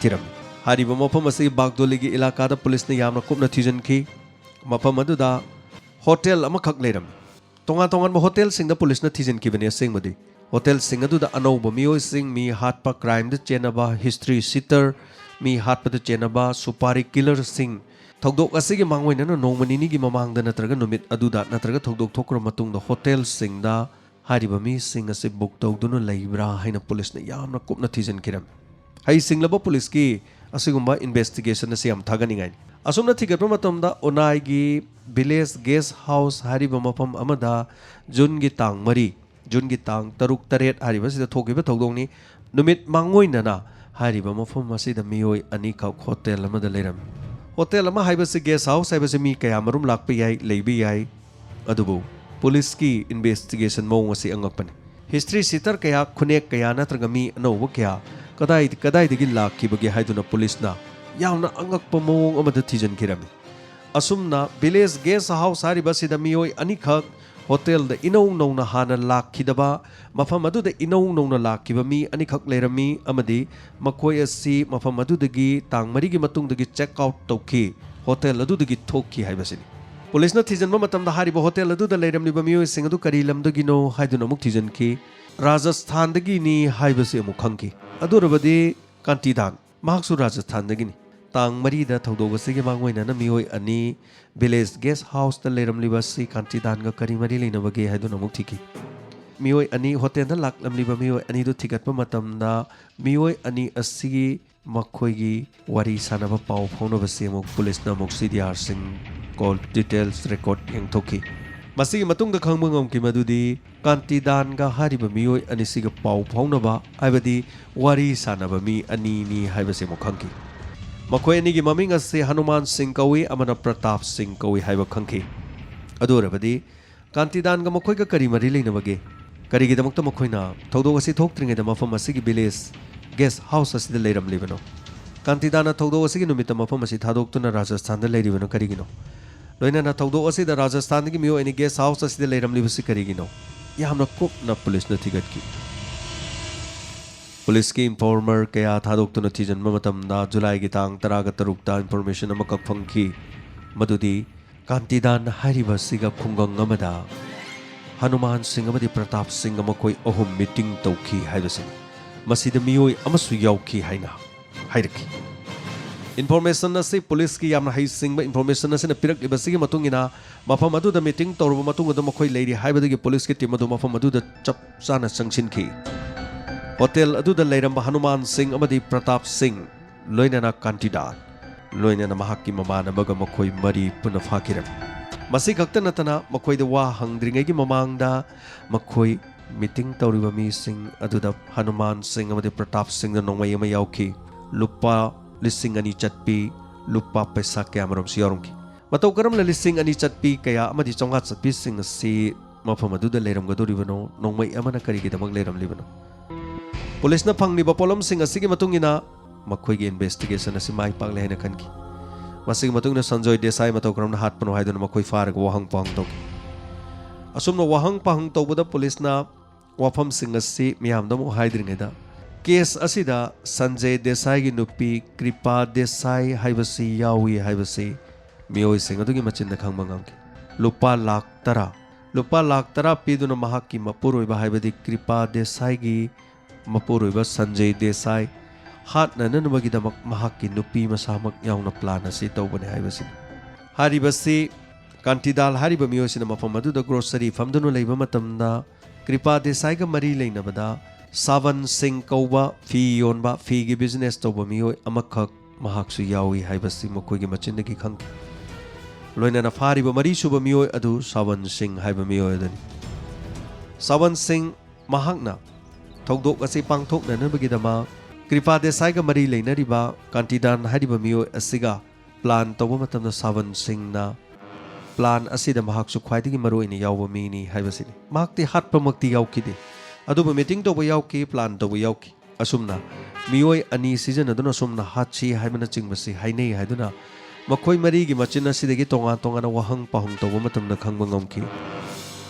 ꯊꯤꯔꯝꯃꯤ꯫ ꯍꯥꯏꯔꯤꯕ ꯃꯐꯝ ꯑꯁꯤꯒꯤ ꯕꯥꯒꯗꯣꯂꯤꯒꯤ ꯏꯂꯥꯀꯥꯗ ꯄꯨꯂꯤꯁꯅ ꯌꯥꯝꯅ ꯀꯨꯞꯅ ꯊꯤꯖꯤꯟꯈꯤ꯫ ꯃꯐꯝ ꯑꯗꯨꯗ ꯍꯣꯇꯦꯜ ꯑꯃꯈꯛ ꯂꯩꯔꯝꯃꯤ꯫ ꯇꯣꯉꯥꯟ ꯇꯣꯉꯥꯟꯕ ꯍꯣꯇꯦꯜꯁꯤꯡꯗ ꯄꯨꯂꯤꯁꯅ ꯊꯤꯖꯤꯟꯈꯤꯕꯅꯤ꯫ ꯑꯁꯦꯡꯕꯗꯤ ꯍꯣꯇꯦꯜꯁꯤꯡ ꯑꯗꯨꯗ ꯑꯅꯧꯕ ꯃꯤꯑꯣꯏꯁꯤꯡ, ꯃꯤ ꯍꯥꯠꯄ, ꯀ꯭ꯔꯥꯏꯝꯗ ꯆꯦꯟꯅꯕ, ꯍꯤꯁꯇ꯭ꯔꯤ ꯁꯤꯇꯔ, ꯃꯤ ꯍꯥꯠꯄꯗ ꯆꯦꯟꯅꯕ, ꯁꯨꯄꯥꯔꯤ ꯀꯤꯂꯔꯁꯤꯡ, ꯊꯧꯗꯣꯛ ꯑꯁꯤꯒꯤ ꯃꯥꯡꯑꯣꯏꯅꯅ ꯅꯣꯡꯃ ꯅꯤꯅꯤꯒꯤ ꯃꯃꯥꯡꯗ ꯅꯠꯇ꯭ꯔꯒ ꯅꯨꯃꯤꯠ ꯑꯗꯨꯗ ꯅꯠꯇ꯭ꯔꯒ ꯊꯧꯗꯣꯛ ꯊꯣꯛꯈ꯭ꯔ ꯃꯇꯨꯡꯗ ꯍꯣꯇꯦꯜꯁꯤꯡꯗ ꯍꯥꯏꯔꯤꯕ ꯃꯤꯁꯤꯡ ꯑꯁꯤ ꯕꯨꯛ ꯇꯧꯗꯨꯅ ꯂꯩꯕ꯭ꯔꯥ ꯍꯥꯏꯅ ꯄꯨꯂꯤꯁꯅ ꯌꯥꯝꯅ ꯀꯨꯞꯅ ꯊꯤꯖꯤꯟꯈꯤꯔꯝꯃꯤ꯫ ꯍꯩꯁꯤꯡꯂꯕ ꯄꯨꯂꯤꯁꯀꯤ ꯑꯁꯤꯒꯨꯝꯕ ꯏꯟꯚꯦꯁꯇꯤꯒꯦꯁꯟ ꯑꯁꯤ ꯌꯥꯝ ꯊꯥꯒꯠꯅꯤꯡꯉꯥꯏꯅꯤ꯫ ꯑꯁꯨꯝꯅ ꯊꯤꯒꯠꯄ ꯃꯇꯝꯗ ꯎꯅꯥꯏꯒꯤ ꯚꯤꯂꯦꯖ ꯒꯦꯁ ꯍꯥꯎꯁ ꯍꯥꯏꯔꯤꯕ ꯃꯐꯝ ꯑꯃꯗ ꯖꯨꯟꯒꯤ ꯇꯥꯡ ꯃꯔꯤ, ꯖꯨꯟꯒꯤ ꯇꯥꯡ ꯇꯔꯨꯛ, ꯇꯔꯦꯠ ꯍꯥꯏꯔꯤꯕꯁꯤꯗ ꯊꯣꯛꯈꯤꯕ ꯊꯧꯗꯣꯛꯅꯤ꯫ ꯅꯨꯃꯤꯠ ꯃꯥꯡꯑꯣꯏꯅꯅ ꯍꯥꯏꯔꯤꯕ ꯃꯐꯝ ꯑꯁꯤꯗ ꯃꯤꯑꯣꯏ ꯑꯅꯤꯈꯛ ꯍꯣꯇꯦꯜ ꯑꯃꯗ ꯂꯩꯔꯝꯃꯤ꯫ ꯍꯣꯇꯦꯜ ꯑꯃ ꯍꯥꯏꯕꯁꯤ, ꯒꯦꯁ ꯍꯥꯎꯁ ꯍꯥꯏꯕꯁꯤ ꯃꯤ ꯀꯌꯥꯃꯔꯨꯝ ꯂꯥꯛꯄ ꯌꯥꯏ, ꯂꯩꯕ ꯌꯥꯏ꯫ ꯑꯗꯨꯕꯨ ꯄꯨꯂꯤꯁꯀꯤ ꯏꯟꯚꯦꯁꯇꯤꯒꯦꯁꯟ ꯃꯑꯣꯡ ꯑꯁꯤ ꯑꯉꯛꯄꯅꯤ꯫ ꯍꯤꯁꯇ꯭ꯔꯤ ꯁꯤꯇꯔ ꯀꯌꯥ, ꯈꯨꯅꯦꯛ ꯀꯌꯥ ꯅꯠꯇ꯭ꯔꯒ ꯃꯤ ꯑꯅꯧꯕ ꯀꯌꯥ ꯀꯗꯥꯏ ꯀꯗꯥꯏꯗꯒꯤ ꯂꯥꯛꯈꯤꯕꯒꯦ ꯍꯥꯏꯗꯨꯅ ꯄꯨꯂꯤꯁꯅ ꯌꯥꯝꯅ ꯑꯉꯛꯄ ꯃꯑꯣꯡ ꯑꯃꯗ ꯊꯤꯖꯤꯟꯈꯤꯔꯝꯃꯤ꯫ ꯑꯁꯨꯝꯅ ꯚꯤꯂꯦꯖ ꯒꯦꯁ ꯍꯥꯎꯁ ꯍꯥꯏꯔꯤꯕ ꯑꯁꯤꯗ ꯃꯤꯑꯣꯏ ꯑꯅꯤꯈꯛ, ꯍꯣꯇꯦꯜꯗ ꯏꯅꯧ ꯅꯧꯅ ꯍꯥꯟꯅ ꯂꯥꯛꯈꯤꯗꯕ, ꯃꯐꯝ ꯑꯗꯨꯗ ꯏꯅꯧ ꯅꯧꯅ ꯂꯥꯛꯈꯤꯕ ꯃꯤ ꯑꯅꯤꯈꯛ ꯂꯩꯔꯝꯃꯤ ꯑꯃꯗꯤ ꯃꯈꯣꯏ ꯑꯁꯤ ꯃꯐꯝ ꯑꯗꯨꯗꯒꯤ ꯇꯥꯡ ꯃꯔꯤꯒꯤ ꯃꯇꯨꯡꯗꯒꯤ ꯆꯦꯛ ꯑꯥꯎꯠ ꯇꯧꯈꯤ, ꯍꯣꯇꯦꯜ ꯑꯗꯨꯗꯒꯤ ꯊꯣꯛꯈꯤ ꯍꯥꯏꯕꯁꯤꯅꯤ꯫ ꯄꯨꯂꯤꯁꯅ ꯊꯤꯖꯤꯟꯕ ꯃꯇꯝꯗ ꯍꯥꯏꯔꯤꯕ ꯍꯣꯇꯦꯜ ꯑꯗꯨꯗ ꯂꯩꯔꯝꯂꯤꯕ ꯃꯤꯑꯣꯏꯁꯤꯡ ꯑꯗꯨ ꯀꯔꯤ ꯂꯝꯗꯒꯤꯅꯣ ꯍꯥꯏꯗꯨꯅ ꯑꯃꯨꯛ ꯊꯤꯖꯤꯟꯈꯤ꯫ ꯔꯥꯖꯁꯊꯥꯟꯗꯒꯤꯅꯤ ꯍꯥꯏꯕꯁꯤ ꯑꯃꯨꯛ ꯈꯪꯈꯤ꯫ ꯑꯗꯨ ꯑꯣꯏꯔꯕꯗꯤ ꯀꯥꯟꯇꯤꯗꯥꯟ, ꯃꯍꯥꯛꯁꯨ ꯔꯥꯖꯁꯊꯥꯟꯗꯒꯤꯅꯤ꯫ ꯇꯥꯡ ꯃꯔꯤꯗ ꯊꯧꯗꯣꯛ ꯑꯁꯤꯒꯤ ꯃꯥꯡꯑꯣꯏꯅꯅ ꯃꯤꯑꯣꯏ ꯑꯅꯤ ꯚꯤꯂꯦꯖ ꯒꯦꯁ ꯍꯥꯎꯁꯇ ꯂꯩꯔꯝꯂꯤꯕ ꯑꯁꯤ ꯀꯥꯟꯇꯤꯗꯥꯟꯒ ꯀꯔꯤ ꯃꯔꯤ ꯂꯩꯅꯕꯒꯦ ꯍꯥꯏꯗꯨꯅ ꯑꯃꯨꯛ ꯊꯤꯈꯤ꯫ ꯃꯤꯑꯣꯏ ꯑꯅꯤ, ꯍꯣꯇꯦꯜꯗ ꯂꯥꯛꯂꯝꯂꯤꯕ ꯃꯤꯑꯣꯏ ꯑꯅꯤꯗꯨ ꯊꯤꯒꯠꯄ ꯃꯇꯝꯗ ꯃꯤꯑꯣꯏ ꯑꯅꯤ ꯑꯁꯤꯒꯤ ꯃꯈꯣꯏꯒꯤ ꯋꯥꯔꯤ ꯁꯥꯟꯅꯕ, ꯄꯥꯎ ꯐꯥꯎꯅꯕꯁꯤ ꯑꯃꯨꯛ ꯄꯨꯂꯤꯁꯅ ꯑꯃꯨꯛ ꯁꯤ ꯗꯤ ꯑꯥꯔ ꯁꯤꯡ ꯀꯣꯜ ꯗꯤꯇꯦꯜꯁ ꯔꯦꯀꯣꯔꯗ ꯌꯦꯡꯊꯣꯛꯈꯤ꯫ ꯃꯁꯤꯒꯤ ꯃꯇꯨꯡꯗ ꯈꯪꯕ ꯉꯝꯈꯤ ꯃꯗꯨꯗꯤ ꯀꯥꯟꯇꯤꯗꯥꯟꯒ ꯍꯥꯏꯔꯤꯕ ꯃꯤꯑꯣꯏ ꯑꯅꯤꯁꯤꯒ ꯄꯥꯎ ꯐꯥꯎꯅꯕ, ꯍꯥꯏꯕꯗꯤ ꯋꯥꯔꯤ ꯁꯥꯟꯅꯕ ꯃꯤ ꯑꯅꯤꯅꯤ ꯍꯥꯏꯕꯁꯤ ꯑꯃꯨꯛ ꯈꯪꯈꯤ꯫ ꯃꯈꯣꯏ ꯑꯅꯤꯒꯤ ꯃꯃꯤꯡ ꯑꯁꯤ ꯍꯅꯨꯃꯥꯟ ꯁꯤꯡ ꯀꯧꯏ, ꯑꯃꯅ ꯄ꯭ꯔꯇꯥꯞ ꯁꯤꯡ ꯀꯧꯏ ꯍꯥꯏꯕ ꯈꯪꯈꯤ꯫ ꯑꯗꯨ ꯑꯣꯏꯔꯕꯗꯤ ꯀꯥꯟꯇꯤꯗꯥꯟꯒ ꯃꯈꯣꯏꯒ ꯀꯔꯤ ꯃꯔꯤ ꯂꯩꯅꯕꯒꯦ? ꯀꯔꯤꯒꯤꯗꯃꯛꯇ ꯃꯈꯣꯏꯅ ꯊꯧꯗꯣꯛ ꯑꯁꯤ ꯊꯣꯛꯇ꯭ꯔꯤꯉꯩꯗ ꯃꯐꯝ ꯑꯁꯤꯒꯤ ꯚꯤꯂꯦꯖ ꯒꯦꯁ ꯍꯥꯎꯁ ꯑꯁꯤꯗ ꯂꯩꯔꯝꯂꯤꯕꯅꯣ? ꯀꯥꯟꯇꯤꯗꯥꯟꯅ ꯊꯧꯗꯣꯛ ꯑꯁꯤꯒꯤ ꯅꯨꯃꯤꯠꯇ ꯃꯐꯝ ꯑꯁꯤ ꯊꯥꯗꯣꯛꯇꯨꯅ ꯔꯥꯖꯁꯊꯥꯟꯗ ꯂꯩꯔꯤꯕꯅꯣ ꯀꯔꯤꯒꯤꯅꯣ? ꯂꯣꯏꯅꯅ ꯊꯧꯗꯣꯛ ꯑꯁꯤꯗ ꯔꯥꯖꯁꯊꯥꯟꯗꯒꯤ ꯃꯤꯑꯣꯏ ꯑꯅꯤ ꯒꯦꯁ ꯍꯥꯎꯁ ꯑꯁꯤꯗ ꯂꯩꯔꯝꯂꯤꯕꯁꯤ ꯀꯔꯤꯒꯤꯅꯣ? ꯌꯥꯝꯅ ꯀꯨꯞꯅ ꯄꯨꯂꯤꯁꯅ ꯊꯤꯒꯠꯈꯤ꯫ ꯄꯨꯂꯤꯁꯀꯤ ꯏꯟꯐꯣꯔꯃꯔ ꯀꯌꯥ ꯊꯥꯗꯣꯛꯇꯨꯅ ꯊꯤꯖꯤꯟꯕ ꯃꯇꯝꯗ ꯖꯨꯂꯥꯏꯒꯤ ꯇꯥꯡ ꯇꯔꯥꯒ ꯇꯔꯨꯛꯇ ꯏꯟꯐꯣꯔꯃꯦꯁꯟ ꯑꯃꯈꯛ ꯐꯪꯈꯤ, ꯃꯗꯨꯗꯤ ꯀꯥꯟꯇꯤꯗꯥꯟ ꯍꯥꯏꯔꯤꯕ ꯑꯁꯤꯒ ꯈꯨꯡꯒꯪ ꯑꯃꯗ ꯍꯅꯨꯃꯥꯟ ꯁꯤꯡ ꯑꯃꯗꯤ ꯄ꯭ꯔꯇꯥꯞ ꯁꯤꯡꯒ ꯃꯈꯣꯏ ꯑꯍꯨꯝ ꯃꯤꯇꯤꯡ ꯇꯧꯈꯤ ꯍꯥꯏꯕꯁꯤꯅꯤ꯫ ꯃꯁꯤꯗ ꯃꯤꯑꯣꯏ ꯑꯃꯁꯨ ꯌꯥꯎꯈꯤ ꯍꯥꯏꯅ ꯍꯥꯏꯔꯛꯈꯤ꯫ ꯏꯟꯐꯣꯔꯃꯦꯁꯟ ꯑꯁꯤ ꯄꯨꯂꯤꯁꯀꯤ ꯌꯥꯝꯅ ꯍꯩꯁꯤꯡꯕ ꯏꯟꯐꯣꯔꯃꯦꯁꯟ ꯑꯁꯤꯅ ꯄꯤꯔꯛꯂꯤꯕꯁꯤꯒꯤ ꯃꯇꯨꯡ ꯏꯟꯅ, ꯃꯐꯝ ꯑꯗꯨꯗ ꯃꯤꯇꯤꯡ ꯇꯧꯔꯕ ꯃꯇꯨꯡ ꯑꯗꯨ ꯃꯈꯣꯏ ꯂꯩꯔꯤ ꯍꯥꯏꯕꯗꯒꯤ ꯄꯨꯂꯤꯁꯀꯤ ꯇꯤꯝ ꯑꯗꯨ ꯃꯐꯝ ꯑꯗꯨꯗ ꯆꯞ ꯆꯥꯅ ꯆꯪꯁꯤꯟꯈꯤ꯫ ꯍꯣꯇꯦꯜ ꯑꯗꯨꯗ ꯂꯩꯔꯝꯕ ꯍꯅꯨꯃꯥꯟ ꯁꯤꯡ ꯑꯃꯗꯤ ꯄ꯭ꯔꯇꯥꯞ ꯁꯤꯡ, ꯂꯣꯏꯅꯅ ꯀꯥꯟꯇꯤꯗꯥꯟ, ꯂꯣꯏꯅꯅ ꯃꯍꯥꯛꯀꯤ ꯃꯃꯥꯟꯅꯕꯒ ꯃꯈꯣꯏ ꯃꯔꯤ ꯄꯨꯟꯅ ꯐꯥꯈꯤꯔꯝꯃꯤ꯫ ꯃꯁꯤ ꯈꯛꯇ ꯅꯠꯇꯅ, ꯃꯈꯣꯏꯗ ꯋꯥ ꯍꯪꯗ꯭ꯔꯤꯉꯩꯒꯤ ꯃꯃꯥꯡꯗ ꯃꯈꯣꯏ ꯃꯤꯇꯤꯡ ꯇꯧꯔꯤꯕ ꯃꯤꯁꯤꯡ ꯑꯗꯨꯗ ꯍꯅꯨꯃꯥꯟ ꯁꯤꯡ ꯑꯃꯗꯤ ꯄ꯭ꯔꯇꯥꯞ ꯁꯤꯡꯗ ꯅꯣꯡꯃꯩ ꯑꯃ ꯌꯥꯎꯈꯤ꯫ ꯂꯨꯄꯥ ꯂꯤꯁꯤꯡ ꯑꯅꯤ ꯆꯠꯄꯤ, ꯂꯨꯄꯥ ꯄꯩꯁꯥ ꯀꯌꯥꯃꯔꯨꯝꯁꯨ ꯌꯥꯎꯔꯝꯈꯤ꯫ ꯃꯇꯧ ꯀꯔꯝꯅ ꯂꯤꯁꯤꯡ ꯑꯅꯤ ꯆꯠꯄꯤ ꯀꯌꯥ ꯑꯃꯗꯤ ꯆꯥꯝꯃꯉꯥ ꯆꯠꯄꯤꯁꯤꯡ ꯑꯁꯤ ꯃꯐꯝ ꯑꯗꯨꯗ ꯂꯩꯔꯝꯒꯗꯧꯔꯤꯕꯅꯣ? ꯅꯣꯡꯃꯩ ꯑꯃꯅ ꯀꯔꯤꯒꯤꯗꯃꯛ ꯂꯩꯔꯝꯂꯤꯕꯅꯣ? ꯄꯨꯂꯤꯁꯅ ꯐꯪꯂꯤꯕ ꯄꯣꯠꯂꯝꯁꯤꯡ ꯑꯁꯤꯒꯤ ꯃꯇꯨꯡ ꯏꯟꯅ ꯃꯈꯣꯏꯒꯤ ꯏꯟꯚꯦꯁꯇꯤꯒꯦꯁꯟ ꯑꯁꯤ ꯃꯥꯏ ꯄꯥꯛꯂꯦ ꯍꯥꯏꯅ ꯈꯟꯈꯤ꯫ ꯃꯁꯤꯒꯤ ꯃꯇꯨꯡꯗ ꯁꯟꯖꯣꯏ ꯗꯦꯁꯥꯏ ꯃꯇꯧ ꯀꯔꯝꯅ ꯍꯥꯠꯄꯅꯣ ꯍꯥꯏꯗꯨꯅ ꯃꯈꯣꯏ ꯐꯥꯔꯒ ꯋꯥꯍꯪ ꯄꯥꯎꯍꯪ ꯇꯧꯈꯤ꯫ ꯑꯁꯨꯝꯅ ꯋꯥꯍꯪ ꯄꯥꯎꯍꯪ ꯇꯧꯕꯗ ꯄꯨꯂꯤꯁꯅ ꯋꯥꯐꯝꯁꯤꯡ ꯑꯁꯤ ꯃꯤꯌꯥꯝꯗ ꯑꯃꯨꯛ ꯍꯥꯏꯗ꯭ꯔꯤꯉꯩꯗ, ꯀꯦꯁ ꯑꯁꯤꯗ ꯁꯟꯖꯦ ꯗꯦꯁꯥꯏꯒꯤ ꯅꯨꯄꯤ ꯀ꯭ꯔꯤꯄꯥ ꯗꯦꯁꯥꯏ ꯍꯥꯏꯕꯁꯤ ꯌꯥꯎꯏ ꯍꯥꯏꯕꯁꯤ ꯃꯤꯑꯣꯏꯁꯤꯡ ꯑꯗꯨꯒꯤ ꯃꯆꯤꯟꯗ ꯈꯪꯕ ꯉꯝꯈꯤ꯫ ꯂꯨꯄꯥ ꯂꯥꯈ ꯇꯔꯥ, ꯂꯨꯄꯥ ꯂꯥꯈ ꯇꯔꯥ ꯄꯤꯗꯨꯅ ꯃꯍꯥꯛꯀꯤ ꯃꯄꯨꯔꯣꯏꯕ, ꯍꯥꯏꯕꯗꯤ ꯀ꯭ꯔꯤꯄꯥ ꯗꯦꯁꯥꯏꯒꯤ ꯃꯄꯨꯔꯣꯏꯕ ꯁꯟꯖꯦ ꯗꯦꯁꯥꯏ ꯍꯥꯠꯅꯅꯕꯒꯤꯗꯃꯛ ꯃꯍꯥꯛꯀꯤ ꯅꯨꯄꯤ ꯃꯁꯥꯃꯛ ꯌꯥꯎꯅ ꯄ꯭ꯂꯥꯟ ꯑꯁꯤ ꯇꯧꯕꯅꯤ ꯍꯥꯏꯕꯁꯤꯅꯤ꯫ ꯍꯥꯏꯔꯤꯕꯁꯤ ꯀꯥꯟꯇꯤꯗꯥꯜ ꯍꯥꯏꯔꯤꯕ ꯃꯤꯑꯣꯏꯁꯤꯅ ꯃꯐꯝ ꯑꯗꯨꯗ ꯒ꯭ꯔꯣꯁꯔꯤ ꯐꯝꯗꯨꯅ ꯂꯩꯕ ꯃꯇꯝꯗ ꯀ꯭ꯔꯤꯄꯥ ꯗꯦꯁꯥꯏꯒ ꯃꯔꯤ ꯂꯩꯅꯕꯗ ꯁꯥꯕꯟ ꯁꯤꯡ ꯀꯧꯕ ꯐꯤ ꯌꯣꯟꯕ, ꯐꯤꯒꯤ ꯕꯤꯖꯤꯅꯦꯁ ꯇꯧꯕ ꯃꯤꯑꯣꯏ ꯑꯃꯈꯛ ꯃꯍꯥꯛꯁꯨ ꯌꯥꯎꯏ ꯍꯥꯏꯕꯁꯤ ꯃꯈꯣꯏꯒꯤ ꯃꯆꯤꯟꯗꯒꯤ ꯈꯪꯈꯤ꯫ ꯂꯣꯏꯅꯅ ꯐꯥꯔꯤꯕ ꯃꯔꯤꯁꯨꯕ ꯃꯤꯑꯣꯏ ꯑꯗꯨ ꯁꯥꯕꯟ ꯁꯤꯡ ꯍꯥꯏꯕ ꯃꯤꯑꯣꯏ ꯑꯗꯨꯅꯤ꯫ ꯁꯥꯕꯟ ꯁꯤꯡ ꯃꯍꯥꯛꯅ ꯊꯧꯗꯣꯛ ꯑꯁꯤ ꯄꯥꯡꯊꯣꯛꯅꯅꯕꯒꯤꯗꯃꯛ ꯀ꯭ꯔꯤꯄꯥ ꯗꯦꯁꯥꯏꯒ ꯃꯔꯤ ꯂꯩꯅꯔꯤꯕ ꯀꯥꯟꯇꯤꯗꯥꯟ ꯍꯥꯏꯔꯤꯕ ꯃꯤꯑꯣꯏ ꯑꯁꯤꯒ ꯄ꯭ꯂꯥꯟ ꯇꯧꯕ ꯃꯇꯝꯗ ꯁꯥꯕꯟ ꯁꯤꯡꯅ ꯄ꯭ꯂꯥꯟ ꯑꯁꯤꯗ ꯃꯍꯥꯛꯁꯨ ꯈ꯭ꯋꯥꯏꯗꯒꯤ ꯃꯔꯨꯑꯣꯏꯅ ꯌꯥꯎꯕ ꯃꯤꯅꯤ ꯍꯥꯏꯕꯁꯤꯅꯤ꯫ ꯃꯍꯥꯛꯇꯤ ꯍꯥꯠꯄꯃꯛꯇꯤ ꯌꯥꯎꯈꯤꯗꯦ, ꯑꯗꯨꯕꯨ ꯃꯤꯇꯤꯡ ꯇꯧꯕ ꯌꯥꯎꯈꯤ, ꯄ꯭ꯂꯥꯟ ꯇꯧꯕ ꯌꯥꯎꯈꯤ꯫ ꯑꯁꯨꯝꯅ ꯃꯤꯑꯣꯏ ꯑꯅꯤ ꯁꯤꯖꯤꯟꯅꯗꯨꯅ ꯑꯁꯨꯝꯅ ꯍꯥꯠꯁꯤ ꯍꯥꯏꯕꯅꯆꯤꯡꯕꯁꯤ ꯍꯥꯏꯅꯩ ꯍꯥꯏꯗꯨꯅ ꯃꯈꯣꯏ ꯃꯔꯤꯒꯤ ꯃꯆꯤꯟ ꯑꯁꯤꯗꯒꯤ ꯇꯣꯉꯥꯟ ꯇꯣꯉꯥꯟꯅ ꯋꯥꯍꯪ ꯄꯥꯎꯍꯪ ꯇꯧꯕ ꯃꯇꯝꯗ ꯈꯪꯕ ꯉꯝꯈꯤ꯫